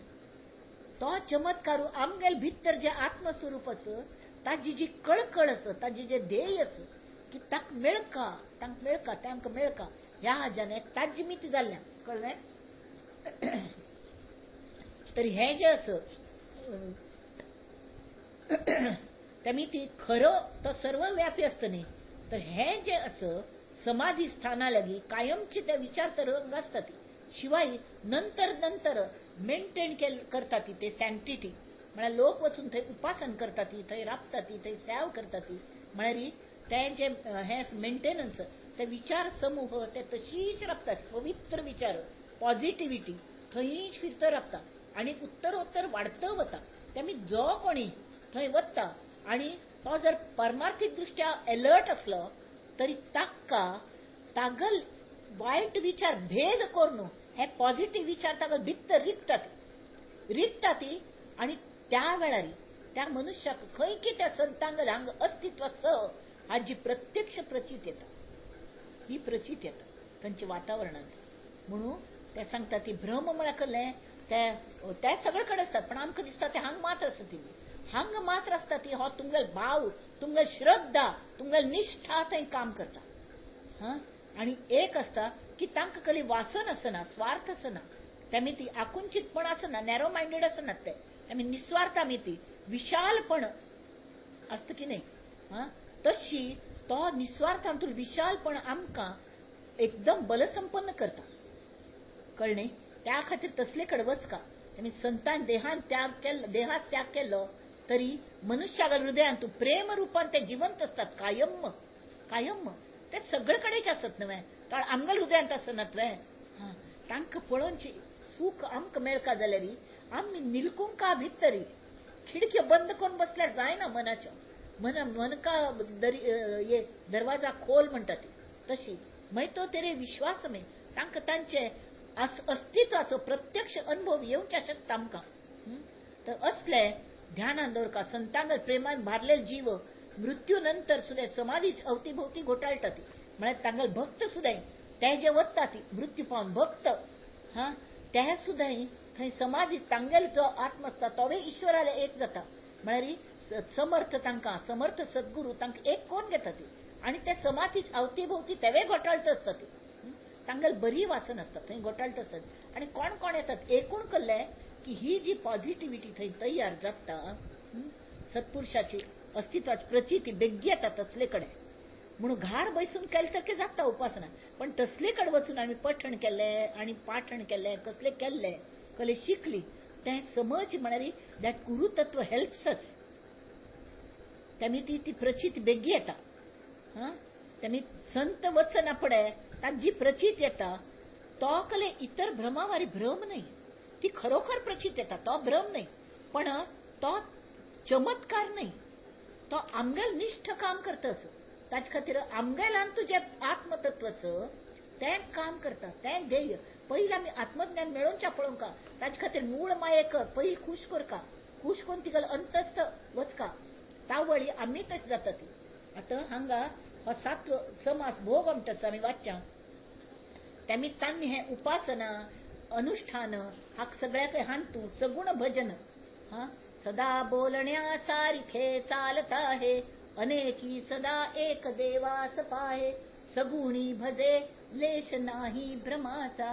[SPEAKER 1] तो चमत्कारू आमगेले भितर जे आत्मस्वरूप आसा ताजी जी कळकळ आसा, ताजी जे ध्येय आसा की ताका मेळका, तांकां मेळका, तें आमकां मेळका, ह्या हाज्यान ताजी मिती जाल्ल्या, कळ्ळें? तर हें जें आसा ते मिती खरो तो सर्वव्यापी आसता न्ही, तर हें जें आसा समाधी स्थाना लागीं कायमचे ते विचार तरंग आसता ती, शिवाय नंतर नंतर मेंटेन करता ती ते सँक्टिटी, म्हळ्यार लोक वचून थंय उपासन करता ती, थंय राबता ती, थंय सेव करता ती, म्हळ्यार तें जें हें मेंटेनन्स ते विचार समूह ते तशीच राबता, पवित्र विचार पॉझिटिव्हिटी थंयच फिरत राबता आनी उत्तरोत्तर वाडत वता. तेमी जो कोणी थंय वता आनी तो जर परमार्थीक दृष्ट्या एलर्ट आसलो तरी ताका तागल वायट विचार भेद करून हे पॉझिटिव्ह विचार ताका भितर रिगतात, रिगता ती. आनी त्या वेळार त्या मनुष्याक खंय की त्या संतांगल हांगा अस्तित्व स हाजी प्रत्यक्ष प्रचित येता, ही प्रचित येता तांच्या वातावरणांत. म्हणून ते सांगता ती भ्रम म्हळ्यार कसलें, ते सगळे कडेन आसतात, पण आमकां दिसता ते हांग मात्र आसता, ती हांग मात्र आसता ती हो तुमगेलो भाव, तुमगेली श्रद्धा, तुमगेली निष्ठा थंय काम करता. हा आनी एक आसता की तांकां कसली वासन आसना, स्वार्थ आसना, तेमी ती आकुंचितपण आसना, नॅरो मायंडेड आसनात ते, तेमी निस्वार्थ आमी ती विशालपण आसता की न्ही, हा तशी तो निस्वार्थांतून विशालपण आमकां एकदम बलसंपन्न करता, कळ्ळें? त्या खातीर तसले कडेन वचका. आनी संतान देहान त्याग केल्लो, देहात त्याग केल्लो तरी मनुष्याच्या हृदयांत प्रेम रुपान ते जिवंत आसतात कायम, कायम. ते सगळे कडेच आसत न्हय, तर आमगेल्या हृदयांत आसनात वे. हा तांकां पळोवची सूख आमकां मेळका जाल्यार आमी निलकुंका भितरी खिडक्यो बंद करून बसल्यार जायना मनाच्यो, मन मनका दरी ये दरवाजा खोल म्हणटा ती तशी मागीर तो तेरे विश्वास में तांकां तांचे अस्तित्वाचो प्रत्यक्ष अनुभव येवच्या शकता आमकां. तर असले ध्यानान दवरका. संतांग प्रेमान भारलेले जीव मृत्यू नंतर सुद्दां समाधी अवतीभोवती घोटाळटा ती, म्हळ्यार तांगेले भक्त सुद्दां ते जे वता ती मृत्यू पावन भक्त, हा ते सुद्दां थंय समाधी तांगेलो जो आत्म आसता तोवूय ईश्वराले एक जाता, म्हळ्यार समर्थ तांकां समर्थ सद्गुरू तांकां एक कोण घेता ती, आनी ते समाधी अवतीभोवती तेवे घोटाळत आसता ती, तांगेले बरी वासन आसता थंय घोटाळत आसतात. आनी कोण कोण येतात एकूण कल्ले की ही जी पॉझिटिव्हिटी थंय तयार जाता सत्पुरुषाची अस्तित्वाची प्रचिती बेग्गी येता तसले कडेन. म्हणून घार बसून केलें सारकें जाता उपासना, पण तसले कडेन वचून आमी पठण केलें आनी पाठण केलें, कसलें केल्लें कसलें शिकली तें समज म्हळ्यार that गुरुतत्व हेल्प्स अस, तेमी ती ती प्रचिती बेग्गी येता. हा तेमी संत वचना पडे ताजी प्रचित येता तो कले इतर भ्रमावारी भ्रम न्हय, ती खरोखर प्रचित येता, तो भ्रम न्हय, पण तो चमत्कार न्हय, तो आमगेल निष्ठ काम करता असो. ताचे खातीर आमगेल्यान तुजें आत्मतत्व आसा तें काम करता, तें ध्येय पयलीं आमी आत्मज्ञान मेळोवच्या पळोवंका, ताचे खातीर मूळ मायेक पयलीं खूश करका, खूश करून तिगेलो अंतस्थ वचका, तावळी आमी तशें जाता ती. आतां हांगा हो सात्व समास भोग म्हणटा आमी वाचच्या, तेमी तांणी हें उपासना अनुष्ठान हाक सगळ्याक हांतू सगुण भजन, हा सदा बोलण्या सारखे चालता हे, अनेकी सदा एक देवास पाहे, सगुणी भजे लेश नाही भ्रमाचा,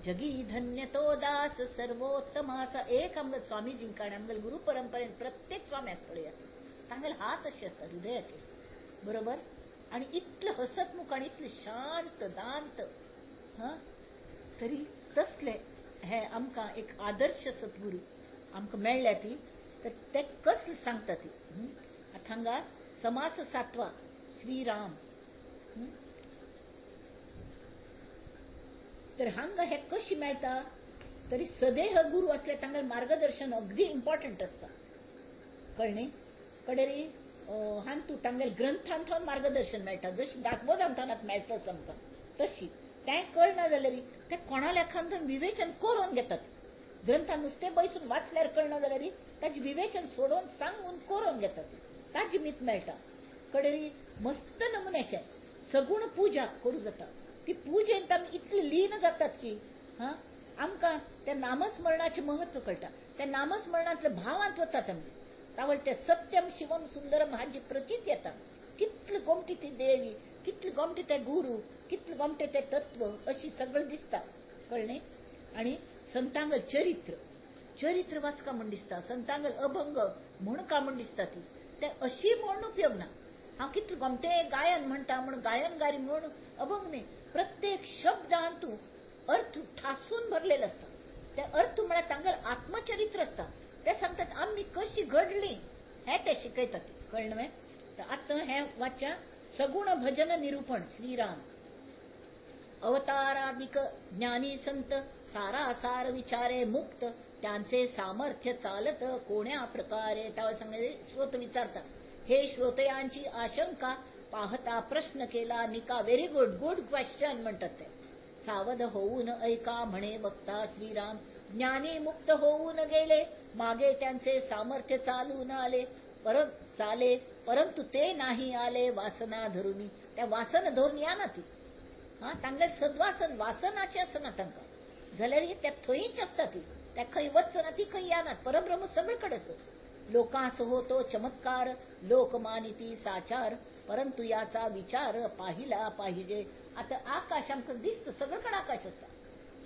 [SPEAKER 1] जगी धन्य तो दास सर्वोत्तमाचा. एक आमगेल स्वामीजींक आनी आमगेल गुरु परंपरेन प्रत्येक स्वाम्याक पळयात तांगेले हात अशे आसता हृदयाचे, बरोबर. आनी इतलें हसतमुख आनी इतलें शांत दांत. हां, तरी तसले हे आमकां एक आदर्श सद्गुरू आमकां मेळ्ळ्या ती, तर ते कसले सांगता ती. आतां हांगा समास सातवा श्रीराम. तर हांगा हे कशी मेळटा तरी सदेह गुरु असले तांकां मार्गदर्शन अगदी इम्पॉर्टंट आसता, कळ्ळें. कडेरी हांतू तांगेले ग्रंथांतून मार्गदर्शन मेळटा, जशी दासबोधांतून मेळटा आमकां तशी. तें कळना जाल्यार ते कोणा लेखांतून विवेचन करून घेतात. ग्रंथान नुस्तें बैसून वाचल्यार कळना जाल्यार ताजें विवेचन सोडोवन सांगून करून घेतात, ताजी मीत मेळटा. कडेरी मस्त नमुन्याचें सगुण पुजा करूं जाता. ती पुजेंत आमी इतली लीन जातात की हां आमकां त्या नामस्मरणाचें महत्व कळटा. त्या नामस्मरणांतल्या भावांत वतात आमी. तावळ ते सत्यम शिवम सुंदरम हाजी प्रचित येता. कितली गोमटी ती देवी, कितली गोमटे ते गुरु, कितले गोमटे ते तत्व, अशी सगळं दिसता, कळ्ळें. आनी संतांगल चरित्र, चरित्र वाचका म्हूण दिसता, संतांगल अभंग म्हूण का म्हूण दिसता ती. ते अशी म्हूण उपयोग ना. हांव कितले गोमटे गायन म्हणटा म्हूण गायनगारी म्हूण अभंग न्ही. प्रत्येक शब्दांतू अर्थ ठासून भरलेलो आसता. ते अर्थ म्हळ्यार तांगेलें आत्मचरित्र आसता. ते सांगतात आमी कशी घडली हें ते शिकयतात, कळ्ळें न्हय. आतां हें वाच्या सगुण भजन निरूपण श्रीराम. अवतारादिक ज्ञानी संत सारासार विचारे मुक्त त्यांचे सामर्थ्य चालत कोण्या प्रकारे. त्यावर सांगले श्रोत विचारतात, हे श्रोतयांची आशंका पाहता प्रश्न केला निका. व्हेरी गुड, गुड क्वेश्चन म्हणतात ते. सावध होऊन ऐका म्हणे वक्ता श्रीराम. ज्ञानी मुक्त होऊन गेले मागे त्यांचे सामर्थ्य चालून आले चाले परंतु ते नाही आले वासना धरुनी. त्या वासना धरून या ना ती. हां, तांगेलें सद्वासन वासनाचें आसना तांकां, जाल्यार त्या थंयच आसता ती. त्या खंय वचना ती, खंय येना. परब्रह्म सगळे कडेन आसा. लोकांस होतो चमत्कार लोक मानिती साचार परंतु याचा विचार पाहिला पाहिजे. आता आकाश आमकां दिसता, सगळीकडे आकाश आसता,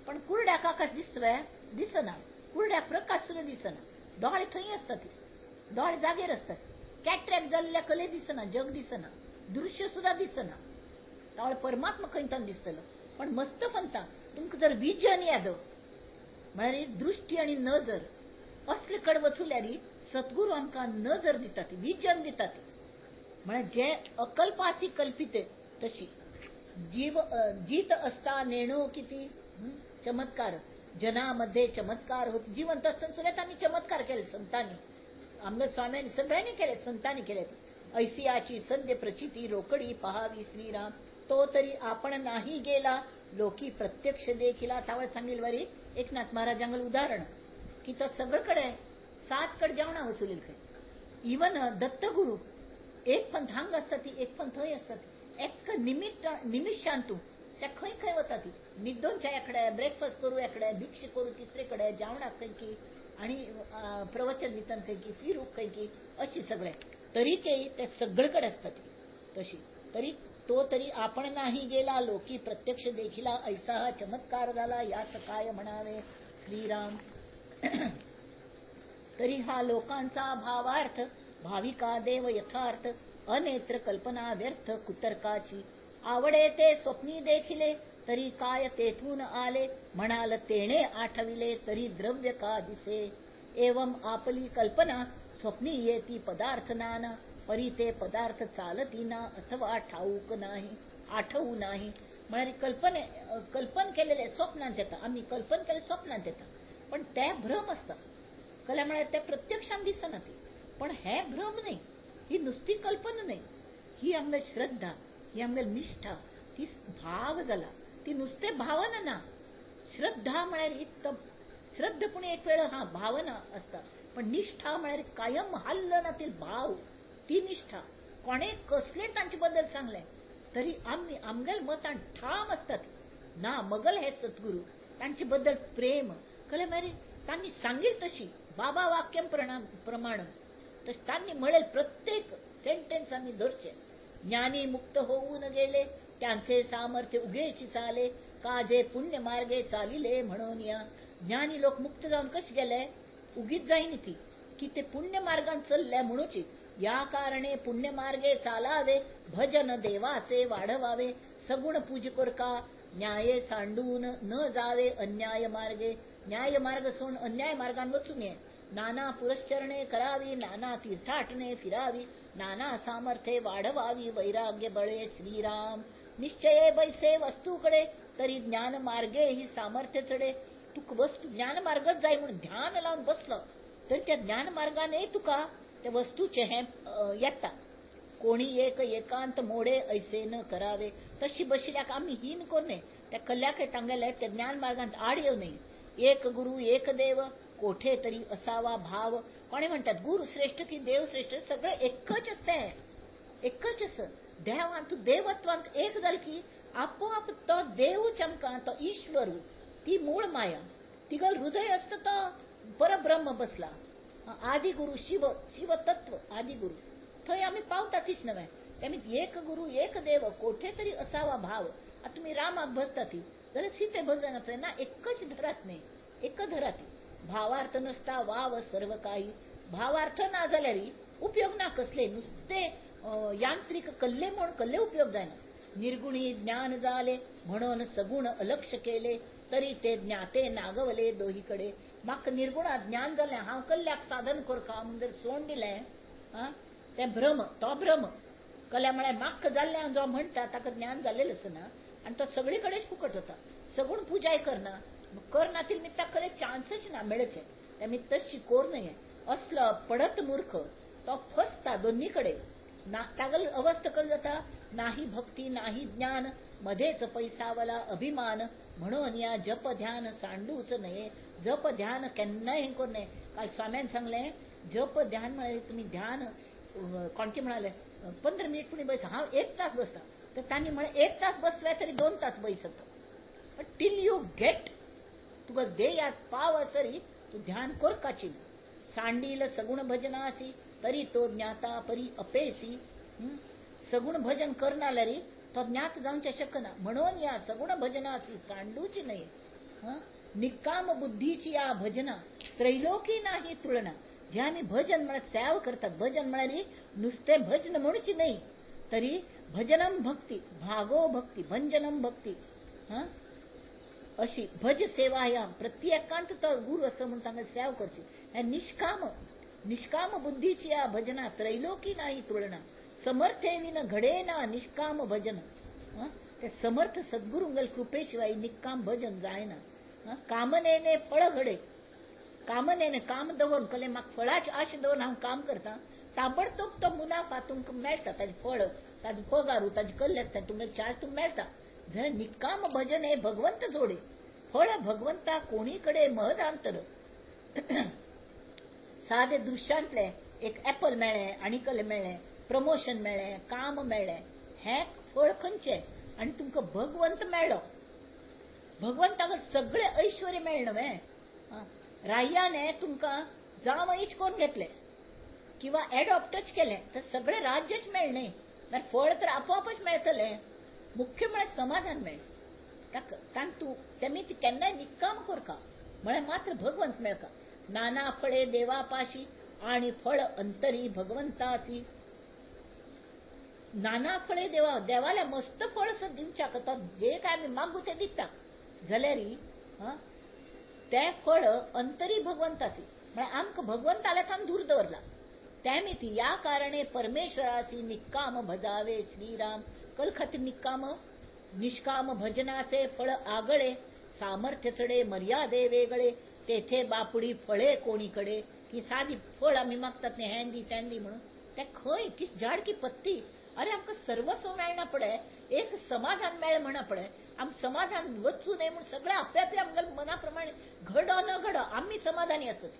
[SPEAKER 1] पण कुरड्याक आकाश दिसता दिसना. कुरड्याक प्रकाश सुद्दां दिसना. दोळे थंय आसता ती, दोळे जागेर आसतात. कॅट्रॅक्ट जाल्ल्या कले दिसना, जग दिसना, दृश्य सुद्दां दिसना. तावळ परमात्मा खंयच्यान दिसतलो. पण मस्त पंता तुमकां जर विजन याद म्हळ्यार दृश्टी आनी नजर असले कडेन वचुल्यार सद्गुरू आमकां नजर दितात, विजन दितात. म्हळ्यार जे अकल्पासी कल्पिते तशी जीव जीत असता नेणो किती चमत्कार. जनामध्ये चमत्कार होत. जिवंत असताना सुद्धा त्यांनी चमत्कार केले संतांनी, आमदार स्वाम्यांनी, सगळ्यांनी केले, संतांनी केले. ऐसियाची सद्य प्रचिती रोकडी पहावी श्रीराम. तो तरी आपण नाही गेला लोकी प्रत्यक्ष देखिला. तावळ सांगेल वरी एकनाथ महाराजांगल उदाहरण की तो सगळीकडे सात कडे जेवणा वचुलेल खंय. इवन दत्तगुरू एक पंथ हांग आसता ती, एक पंथ थंय आसता ती. एक निमित्त निमिशांतू त्या खंय खंय वता ती. निद्दोनच्या एकडे, ब्रेकफास्ट करू एकडे, भिक्ष करू तिसरे कडे, जेवणाक खंय की, आणि प्रवचन दितना खंय की, फिरूक खंय की, अशी सगळे. तरी ते सगळीकडे असतात तशी. तरी तो तरी आपण नाही गेला लोकी प्रत्यक्ष देखिला ऐसा हा चमत्कार झाला यास काय म्हणावे श्रीराम. तरी हा लोकांचा भावार्थ भाविका देव यथार्थ अनेत्र कल्पना व्यर्थ कुतर्काची. आवडे ते स्वप्नी देखिले तरी काय तेथून आले म्हणाल तेणे आठविले तरी द्रव्य का दिसे. एवं आपली कल्पना स्वप्नी येती पदार्थ नाना परी ते पदार्थ चालती ना अथवा ठाऊक नाही आठवू नाही. म्हळ्यार कल्पने कल्पन केलेले स्वप्नांत येता, आम्ही कल्पन केले स्वप्नांत येता, पण ते भ्रम आसता. कला म्हळ्यार ते प्रत्यक्षान दिसना ती. पण हे भ्रम न्ही, ही नुसती कल्पना न्ही, ही आमगे श्रद्धा, ही आमगे निष्ठा, ती भाव जाला. ती नुसते भावना ना. श्रद्धा म्हळ्यार इतको श्रद्धा पूण एक वेळ हा भावना आसता, पण निष्ठा म्हळ्यार कायम हाल्ल ना ती भाव, ती निष्ठा. कोणे कसले तांचे बद्दल सांगलें तरी आमी आमगेल मतान ठाम आसतात ना मगल हे सद्गुरू, तांचे बद्दल प्रेम कळ्ळें. मागीर तांणी सांगील तशी बाबा वाक्यम प्रमाण तशें तांणी म्हणलें प्रत्येक सेंटेन्स आमी धरचें. ज्ञानी मुक्त होऊन गेले त्यांचे सामर्थ्य उगेची चाले का जे पुण्य मार्गे चालिले म्हणून या. ज्ञानी लोक मुक्त जावन कशे गेले, उगीच जायना ती की ते पुण्य मार्गान चल्ले म्हणूची. या कारणे पुण्यमार्गे चालावे, भजन देवाचे वाढवावे. सगुण पूज करका न्याये सांडून न जावे अन्याय मार्गे. न्याय मार्ग सोडून अन्याय मार्गान वचू नये. नाना पुरश्चरणे करावी, नाना तीर्थाटणे फिरावी, नाना सामर्थ्ये वाढवावी वैराग्य बळे श्रीराम. निश्चये बैसे वस्तूकडे तरी ज्ञान मार्गे ही सामर्थ्य चढे. तुका वस्तू ज्ञान मार्गच जाय म्हणून ध्यान लावन बसलो तर त्या ज्ञान मार्गाने तुका त्या वस्तूचे हें येता. कोणी एक एकांत मोडे ऐसे न करावे. तशी बशिल्ल्याक आमी हीन करूं नये. त्या कल्ल्याकय तांगेले त्या ज्ञान मार्गांत आड येवं नये. एक गुरु एक देव कोठे तरी असावा भाव. कोणी म्हणतात गुरु श्रेष्ठ की देव श्रेष्ठ, सगळं एकच आसता, एकच आसा. देवान तूं देवत्वांत एक जाल की आपोआप तो देवूच आमकां, तो ईश्वर, ती मूळ माया, तिगल हृदय आसता तो परब्रह्म बसला. आदि गुरु शिव, शिवतत्व आदि गुरु थंय आमी पावता तीच नव्हे. आमी एक गुरु एक देव कोठे तरी असावा भाव. आतां तुमी रामाक भजता ती जाल्यार सीते भजना थंय ना, एकच धरात न्ही, एक धरात. भावार्थ नसता वाव सर्व काही. भावार्थ ना जाल्यार उपयोग ना कसले, नुस्ते यांत्रिक कल्ले म्हूण कल्ले उपयोग जायना. निर्गुणी ज्ञान जाले म्हणून सगुण अलक्ष केले तरी ते ज्ञाते नागवले दोहीकडे. म्हाका निर्गुणा ज्ञान जालें, हांव कल्ल्याक साधन करता म्हूण जर सोडून दिलें तें भ्रम, तो भ्रम. कल्या म्हळ्यार म्हाका जाल्लें जो म्हणटा ताका ज्ञान जाल्लें आसना आनी तो सगळे कडेच फुकट वता. सगुण पुजाय करना, करना ती निमित्ताक कले चान्सच ना मेळचे. त्या निमित्त तशी कोर न्हय. असलो पडत मूर्ख तो फसता दोन्ही कडे. ना तागल अवस्था कल जाता, नाही भक्ती नाही ज्ञान, मध्येच पैसावला अभिमान. म्हणून या जप ध्यान सांडूच नये. जप ध्यान केन्नाय हें करूं नये. काल स्वाम्यान सांगलें जप ध्यान म्हळ्यार तुमी ध्यान कोणके म्हणाले 15 मिनिट पुणी बस, हांव 1 तास बसता. तर तांणी म्हळें 1 तास बसले तरी 2 तास बसता. बट टील you get तुका ध्येयात पाव सरी तूं ध्यान करपाची. सांडील सगुण भजनासी तरी तो ज्ञाता परी अपेसी. सगुण भजन करना जाल्यार तो ज्ञात जावचें शकना. म्हणून या सगुण भजनासी सांडूची न्हय. निकाम बुद्धीची या भजना त्रैलोकी नाही तुळना. जे आमी भजन म्हळ्यार सेव करतात, भजन म्हळ्यार नुस्तें भजन म्हणची न्हय, तरी भजनम भक्ती, भागो भक्ती, भंजनम भक्ती, अशी भज सेवायाम प्रत्येकांत तो गुरु असो म्हूण तांकां सेव करची. हे निष्काम, निष्काम बुद्धीची या भजना त्रैलोकी नाही तुळना. समर्थे विन घडे ना निष्काम भजन. ते समर्थ सद्गुरुंगल कृपेशिवाय निष्काम भजन जायना. कामनेने फळ घडे. कामनेने काम दवरून कले म्हाका फळाची आशा दवरून हांव काम करता, ताबडतोब तो मुनाफा तुमकां मेळटा. ताजें फळ, ताजो पगारू, ताजे कल्ले आसता, तुमकां चार्ज तुमकां मेळटा. जर निकाम भजन हे भगवंत जोडे, फळ भगवंता कोणीकडे महदांतर. सादे दृश्यांतले एक एपल मेळ्ळें, आनी कले मेळ्ळें, प्रमोशन मेळ्ळें, काम मेळ्ळें, हें फळ खंयचें? आनी तुमकां भगवंत मेळ्ळो, भगवंताक सगळें ऐश्वर्य मेळ्ळें न्हय. रायाने तुमकां जावंयच करून घेतलें किंवा एडॉप्टच केलें तर सगळें राज्यच मेळ्ळें न्हय, जाल्यार फळ तर आपोआपच मेळटलें. मुख्य म्हळ्यार समाधान मेळ्ळें. तांतू तेमी केन्नाय निक्काम करका म्हळ्यार मात्र भगवंत मेळका. नाना फळे देवापाशी आणि फळ अंतरी भगवंतासी. नाना फळे देवा, देवाला मस्त फळ असं दिवच्याक तो जे काय आमी मागू तें दिता जाल्यार तें फळ अंतरी भगवंतासी म्हळ्यार आमकां भगवंताल्या थावन दूर दवरला. त्यामिती या कारणे परमेश्वरासी निक्काम भजावे श्रीराम. कल खातीर निक्काम, निष्काम भजनाचे फळ आगळे, सामर्थ्य चडे मर्यादे वेगळे, तेथे बापुडी फळे कोणीकडे. की सादी फळ आमी मागतात न्ही हँदी टँदी म्हणून, तें खंय की झाड की पत्ती. अरे आमकां सर्वस्व मेळना पडे, एक समाधान मेळ्ळें म्हणा पडे. आमकां समाधान वचूं न्हय म्हूण सगळें आपल्या आपल्या आमगेल्या मना प्रमाणे घडो न घडो आमी समाधानी आसत.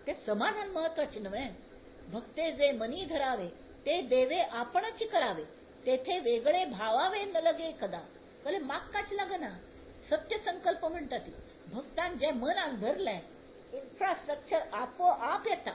[SPEAKER 1] तें समाधान म्हत्वाचें न्हय. भक्ते जे मनी धरावे ते देवे आपणच करावे, तेथे वेगळे भावावे न लगे कदा. कले मागकाच लागना. सत्य संकल्प म्हणटा ती. भक्तान जे मनान धरलें इन्फ्रास्ट्रक्चर आपोआप येता,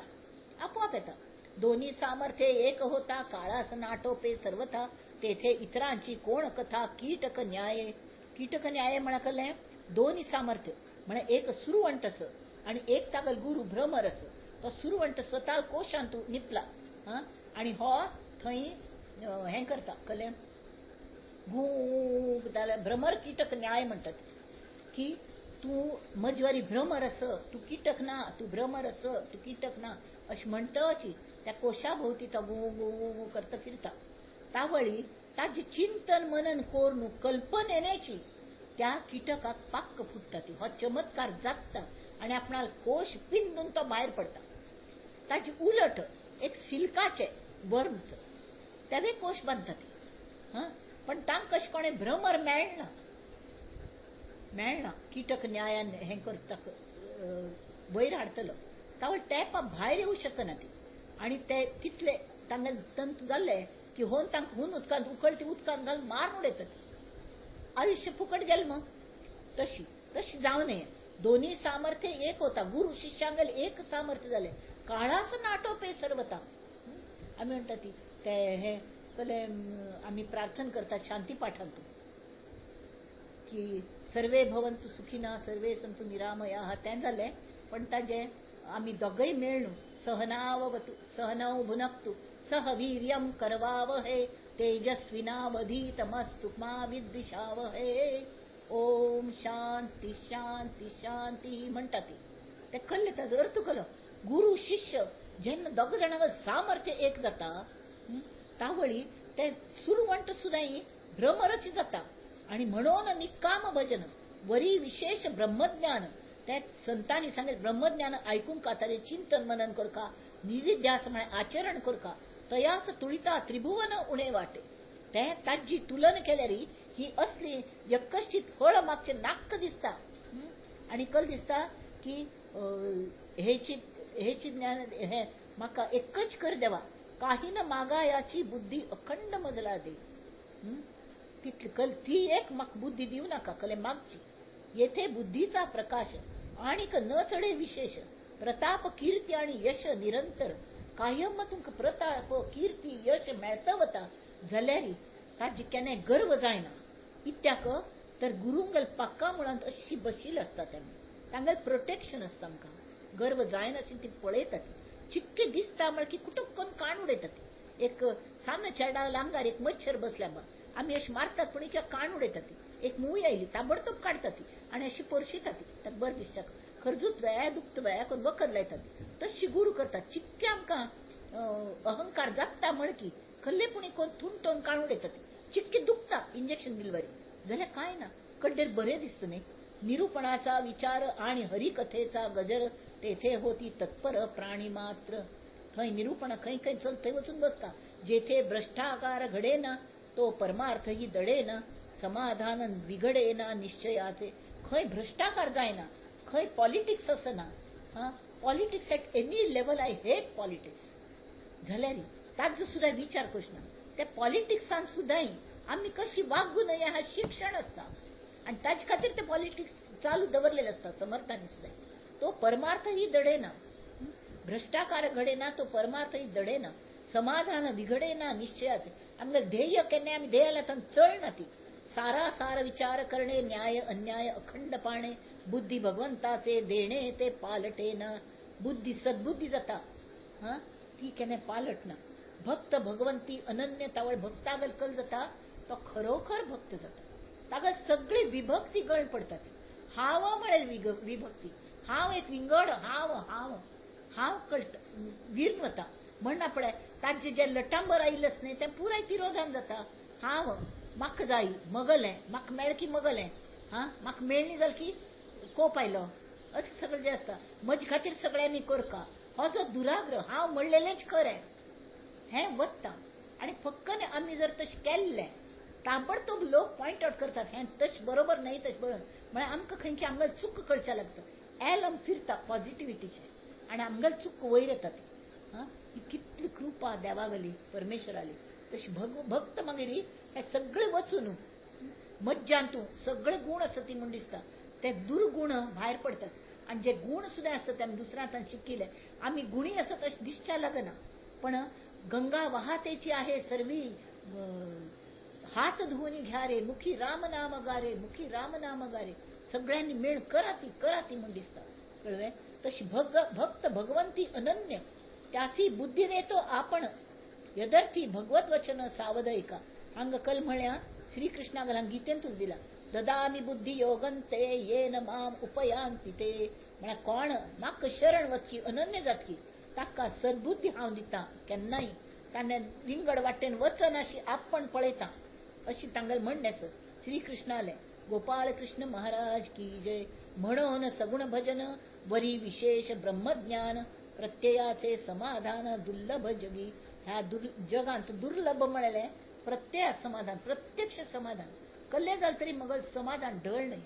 [SPEAKER 1] आपोआप येता. दोन्ही सामर्थ्य एक होता काळास नाटोपे सर्वथा, तेथे इतरांची कोण कथा कीटक न्याये. कीटक न्याये म्हणा कलें दोन्ही सामर्थ्य म्हळ्यार एक सुरवंट असं आणि एक तागल गुरु भ्रमर असं. तो सुरवंट स्वतः कोशांतू निपला आनी हो थंय हें करता कलें गू जाल्यार भ्रमर कीटक न्याय म्हणटात की तूं मजवारी भ्रमर आस, तूं कीटक ना, तूं भ्रमर आस, तूं कीटक ना अशें म्हणटची त्या कोशा भोवती तो गू गू गू करता फिरता. तावळी ताजी चिंतन मनन कोरून कल्पन येण्याची त्या कीटकाक पाक्क फुट्टा ती, हो चमत्कार जागता आनी आपणाल कोश पिंदून तो भायर पडटा. ताजी उलट एक सिल्काचे वर्मच तेवे कोश बांदता ती, हां, पण तांकां कशें कोणें भ्रमर मेळना मेळना कीटक न्यायान हें करता वयर हाडटलो तावळ तेपा भायर येवं शकना ती. आनी ते तितले तांकां तंतू जाल्ले की होन तांकां हून उदकांत उकळटी उदकांत घालून मारून उडयतात, आयुष्य फुकट गेलें मग. तशी तशी जावं नये. दोन्ही सामर्थ्य एक होता, गुरु शिष्यांगल एक सामर्थ्य जालें, काळास नाटोपे सर्वता. आमी म्हणटा ती ते हे कले आमी प्रार्थना करतात शांती पाठांत की सर्वे भवंतु सुखिना सर्वे संतु निरामया, तें जालें. पण ताजें आमी दोगय मेळ्ळू सहनावतु सहनौ भुनक्तु सह वीर्यं करवावहे तेजस्विनावधीतमस्तु मा विद्विषावहे ओम शांती शांती शांती म्हणटा ती. ते कल्ले ताजो अर्थ कलो गुरु शिष्य जेन्ना दोग जाणांक सामर्थ्य एक जाता तावळी ते सुरवंट सुद्दां भ्रमरच जाता. आनी म्हणून निकाम भजन वरी विशेष ब्रह्मज्ञान, त्या संतांनी सांगले ब्रह्मज्ञान आयकूंक का, ताजें चिंतन मनन करका, निधिध्यास म्हळ्यार आचरण करका, तयास तुळिता त्रिभुवन उणे वाटे. ते ताजी तुलन केल्यार ही असली यकश्चित फळ मागचें नाक्क दिसता. आनी कल दिसता की हेची हेची ज्ञान हे म्हाका एकच कर देवा, काही न मागायाची बुद्धी अखंड मजला दे. तितली कल ती एक म्हाका बुद्धी दिवं नाका, कले मागची. येथे बुद्धीचा प्रकाश आणीक न चढे विशेष, प्रताप कीर्ती आणि यश निरंतर. कायम तुमकां प्रताप कीर्ती यश मेळत वता जाल्यार ताजे केन्नाय गर्व जायना. कित्याक तर गुरुंगल पाक्का मुळांत अशी बशिल्ली आसता, तांगेलें प्रोटेक्शन आसता. आमकां गर्व जायना अशी ती पळयतात, चिक्के दिसता म्हळ्यार की कुटुंब करून काण उडयतात. एक सान चेडा लांगार एक मच्छर बसल्या बा आमी अशें मारतात पूण हिच्या काण उडयतात. एक मूय आयली ताबडतोब काडटा ती आनी अशी परशिता ती, ताका बरें दिसता, खरजूत वेळा दुखता वेळा करून वखद लायतात. तशी गुरू करतात. चिक्के आमकां अहंकार जागता म्हण की खल्लेपुणी कोण थुंटोवन काण उडयतात, चिक्के दुखता इंजेक्शन दिलवरी जाल्यार कांय ना, कड्डेर बरें दिसता न्ही. निरूपणाचा विचार आणि हरिकथेचा गजर तेथे होती तत्पर प्राणी मात्र. थंय निरूपण खंय खंय चल थंय वचून बसता. जेथे भ्रष्टाकार घडेना तो परमार्थही दडेना, समाधान बिघडेना निश्चयाचे. खंय भ्रष्टाकार जायना, खंय पॉलिटिक्स आसना. हां, politics at any level I hate politics. जाल्यार ताजो सुद्दां विचार करना. त्या पॉलिटिक्सान सुद्दां आमी कशी वागूं नये हा शिक्षण आसता आनी ताजे खातीर ते पॉलिटिक्स चालू दवरलेले आसता समर्थांनी सुद्दां. तो परमार्थही दडेना, भ्रष्टाकार घडेना तो परमार्थही दडेना, समाधान बिघडेना निश्चयाचे. आमगे ध्येय केन्नाय आमी ध्येयाला चळना ती. सारा सार विचार करणे न्याय अन्याय अखंड पाणे, बुद्धी भगवंताचे देणे ते पालटे ना. बुद्धी सद्बुद्धी जाता, हां, ती केन्नाय पालटना. भक्त भगवंती अनन्य तावळ भक्तागल कल जाता तो खरोखर भक्त जाता. ताका सगळी विभक्ती गळ पडटा ती. हांव म्हळ्यार विभक्ती, हांव एक विंगड, हांव हांव हांव कळटा विरून वता. म्हणना पळय ताजें जें लटांबर आयिल्लें न्ही तें पुराय तिरोधान जाता. हांव म्हाका जाय मगलें, म्हाका मेळ्ळें की मगलें, हां, म्हाका मेळ्ळी जाल्यार की कोप आयलो, अशें सगळें जें आसता. म्हजे खातीर सगळ्यांनी करका हो जो दुराग्रह, हांव म्हणलेलेंच खरें हें वता. आनी फक्त आमी जर तशें केल्लें ताबडतोब लोक पॉयंट आउट करतात हें तशें बरोबर न्हय तशें बरोबर, म्हळ्यार आमकां खंयची आमगेली चूक कळच्या लागता. एलम फिरता पॉझिटिविटीचें आनी आमगेली चूक वयर येता ती. हां, ही कितली कृपा देवागली परमेश्वराली. तशी भक्त मागीर हे सगळे वचून मज्जांतू सगळे गुण आसा ती म्हूण दिसता, ते दुर्गुण भायर पडतात. आनी जे गुण सुद्दां आसता ते आमी दुसऱ्या शिकिल्ले, आमी गुणी आसा तशें दिसच्या लागना. पण गंगा वाहतेची आहे सर्वी, हात धुवून घ्या रे मुखी राम नाम गारे, मुखी राम नाम गारे. सगळ्यांनी मेळ कराची कराती म्हूण दिसता. कळ्ळें? तशी भक्त भगवंती अनन्य, त्यासी बुद्धी देतो आपण, यदर्थी भगवत वचन सावध ऐका. हांगा कल म्हळ्या श्रीकृष्णाक हांगा गीतेंतूच दिला, ददामी बुद्धी योगंते येन माम उपयांती ते. म्हळ्यार कोण म्हाका शरण वचकी अनन्य जातकी ताका सद्बुद्धी हांव दिता, केन्नाय ताणें विंगड वाटेन वचनाशी आपण पळयता अशी तांगेलें म्हणणें आसा श्रीकृष्णालें. गोपाळ कृष्ण महाराज की जय. म्हणून सगुण भजन वरी विशेष ब्रह्मज्ञान प्रत्ययाचे समाधान दुर्लभ जगी. ह्या जगांत दुर्लभ म्हळेलें प्रत्ययात समाधान, प्रत्यक्ष समाधान. कल्ले जालें तरी मगल समाधान ढळ न्हय.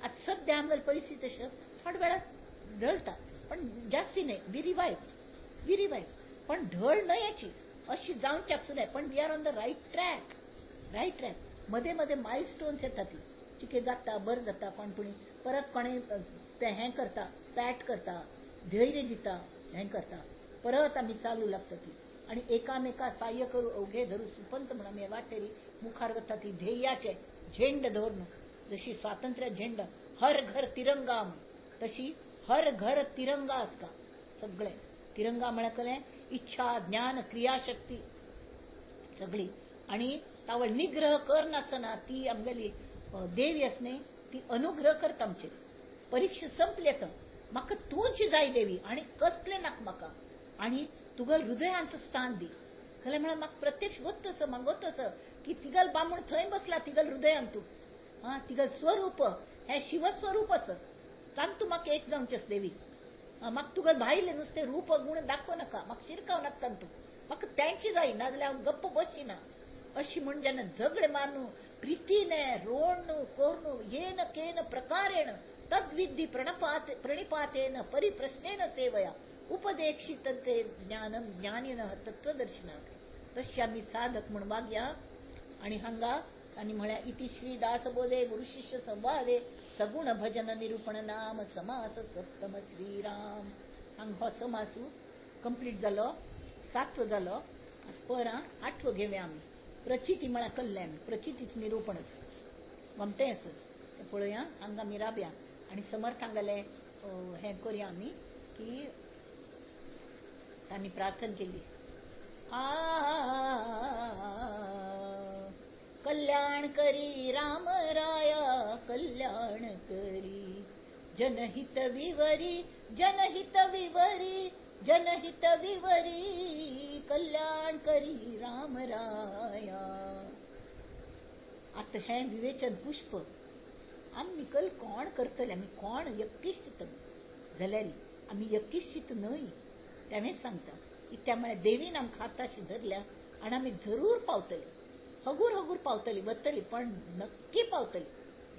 [SPEAKER 1] आतां सद्या आमगेली परिस्थिती अशी थोड्या वेळात ढळटा पण जास्ती न्हय, we revive पण ढळ न्हय याची अशी जावच्याक सुद्दां. पण we are on the right track, right track. मध्ये मध्ये मायलस्टोन्स येता ती चिके जाता बरें जाता, कोण पुणी परत कोणें तें हें करता, पॅट करता, धैर्य दिता, हें करता, परत आमी चालू लागता ती. आनी एकामेका साह्य करू अवघे धरू सुपंत म्हण आमी वाटेरी मुखार वता ती ध्येयाचे झेंड दवरून. जशी स्वातंत्र्य झेंड हर घर तिरंगा म्हण, तशी हर घर तिरंगा आसता सगळें. तिरंगा म्हळ्यार कलें इच्छा ज्ञान क्रियाशक्ती सगळी. आनी तावळ निग्रह करनासतना ती आमगेली देवी आसा न्ही ती अनुग्रह करता आमचेर. परिक्षा संपली आतां म्हाका तूंच जाय देवी आनी कसलें नाका म्हाका, आनी तुगेल हृदयांत स्थान दी. खरें म्हळ्यार म्हाका प्रत्यक्ष गोत्तसो म्हाका गोत्तसो की तिगल बामण थंय बसला तिगल हृदयांत तूं, आं तिगल स्वरूप हें शिवस्वरूप आसा तातूंत म्हाका एक जावचें आसा देवी. म्हाका तुगेल भायलें नुस्तें रूप गूण दाखोवं नाका, म्हाका शिरकाव नाका तातूंत, म्हाका तेंची जाय नाजाल्यार हांव गप्प बसची ना. अशी म्हण जेन्ना झगडे मारून प्रितीने रोडणू कोरणू येन केन प्रकारेण तद्विद्धी प्रणिपातेन परिप्रश्नेन सेवया उपदेक्षित ते ज्ञानम ज्ञानिन तत्वदर्शनाक. तशी आमी साधक म्हूण वागया. आनी हांगा आनी म्हळ्यार इति श्री दासबोधे गुरुशिष्य संवादे सगुण भजन निरूपण नाम समास सप्तम श्रीराम. हांगा हो समासू कंप्लीट जालो, सातवो जालो. परां आठवो घेवया आमी. प्रचिती म्हळ्यार कल्लें आमी, प्रचितीच निरूपण गमतें आसा तें पळोवया. हांगा आमी राबया आनी समर्थांगेलें हें करुया आमी की तांणी प्रार्थना केली. आ कल्याण करी राम राया कल्याण करी, जनहित विवरी जनहित विवरी जनहित विवरी, कल्याण करी राम राया. आतां हें विवेचन पुष्प आमी निकल कोण करतले, आमी कोण यक्किश्चित जाल्यार आमी यक्किश्चित न्हय तेंच सांगता. कित्याक म्हळ्यार देवीन आमकां हाताशी धरल्या आनी आमी जरूर पावतले, हगूर हगूर पावतली, वतली पण नक्की पावतली.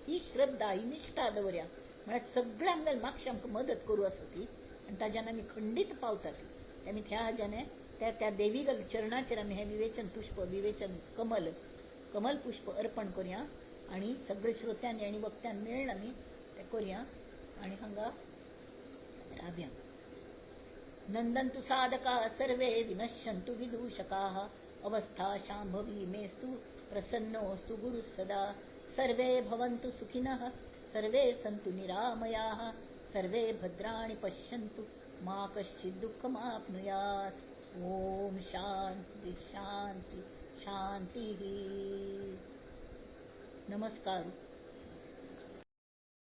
[SPEAKER 1] ही श्रद्धा ही निश्ठा दवरया म्हळ्यार सगळ्या आमगेले मागशे आमकां मदत करूं आसा ती, आनी ताज्यान आमी खंडीत पावता ती. आमी त्या हाज्यान त्या त्या देवी चरणाचेर आमी हें विवेचन पुष्प विवेचन कमल कमल पुष्प अर्पण करुया आनी सगळे श्रोत्यांनी आनी वक्त्यान मेळून आमी तें करुया. आनी हांगा रावया. नंदन्तु साधकाः सर्वे विनश्यन्तु विदूषकाः, अवस्था शाम्भवी मेस्तु प्रसन्नोऽस्तु गुरुः सदा. सर्वे भवन्तु सुखिनः सर्वे सन्तु निरामयाः, सर्वे भद्राणि पश्यन्तु मा कश्चित् दुःखमाप्नुयात्. ॐ शान्ति शान्ति शान्तिः. नमस्कार.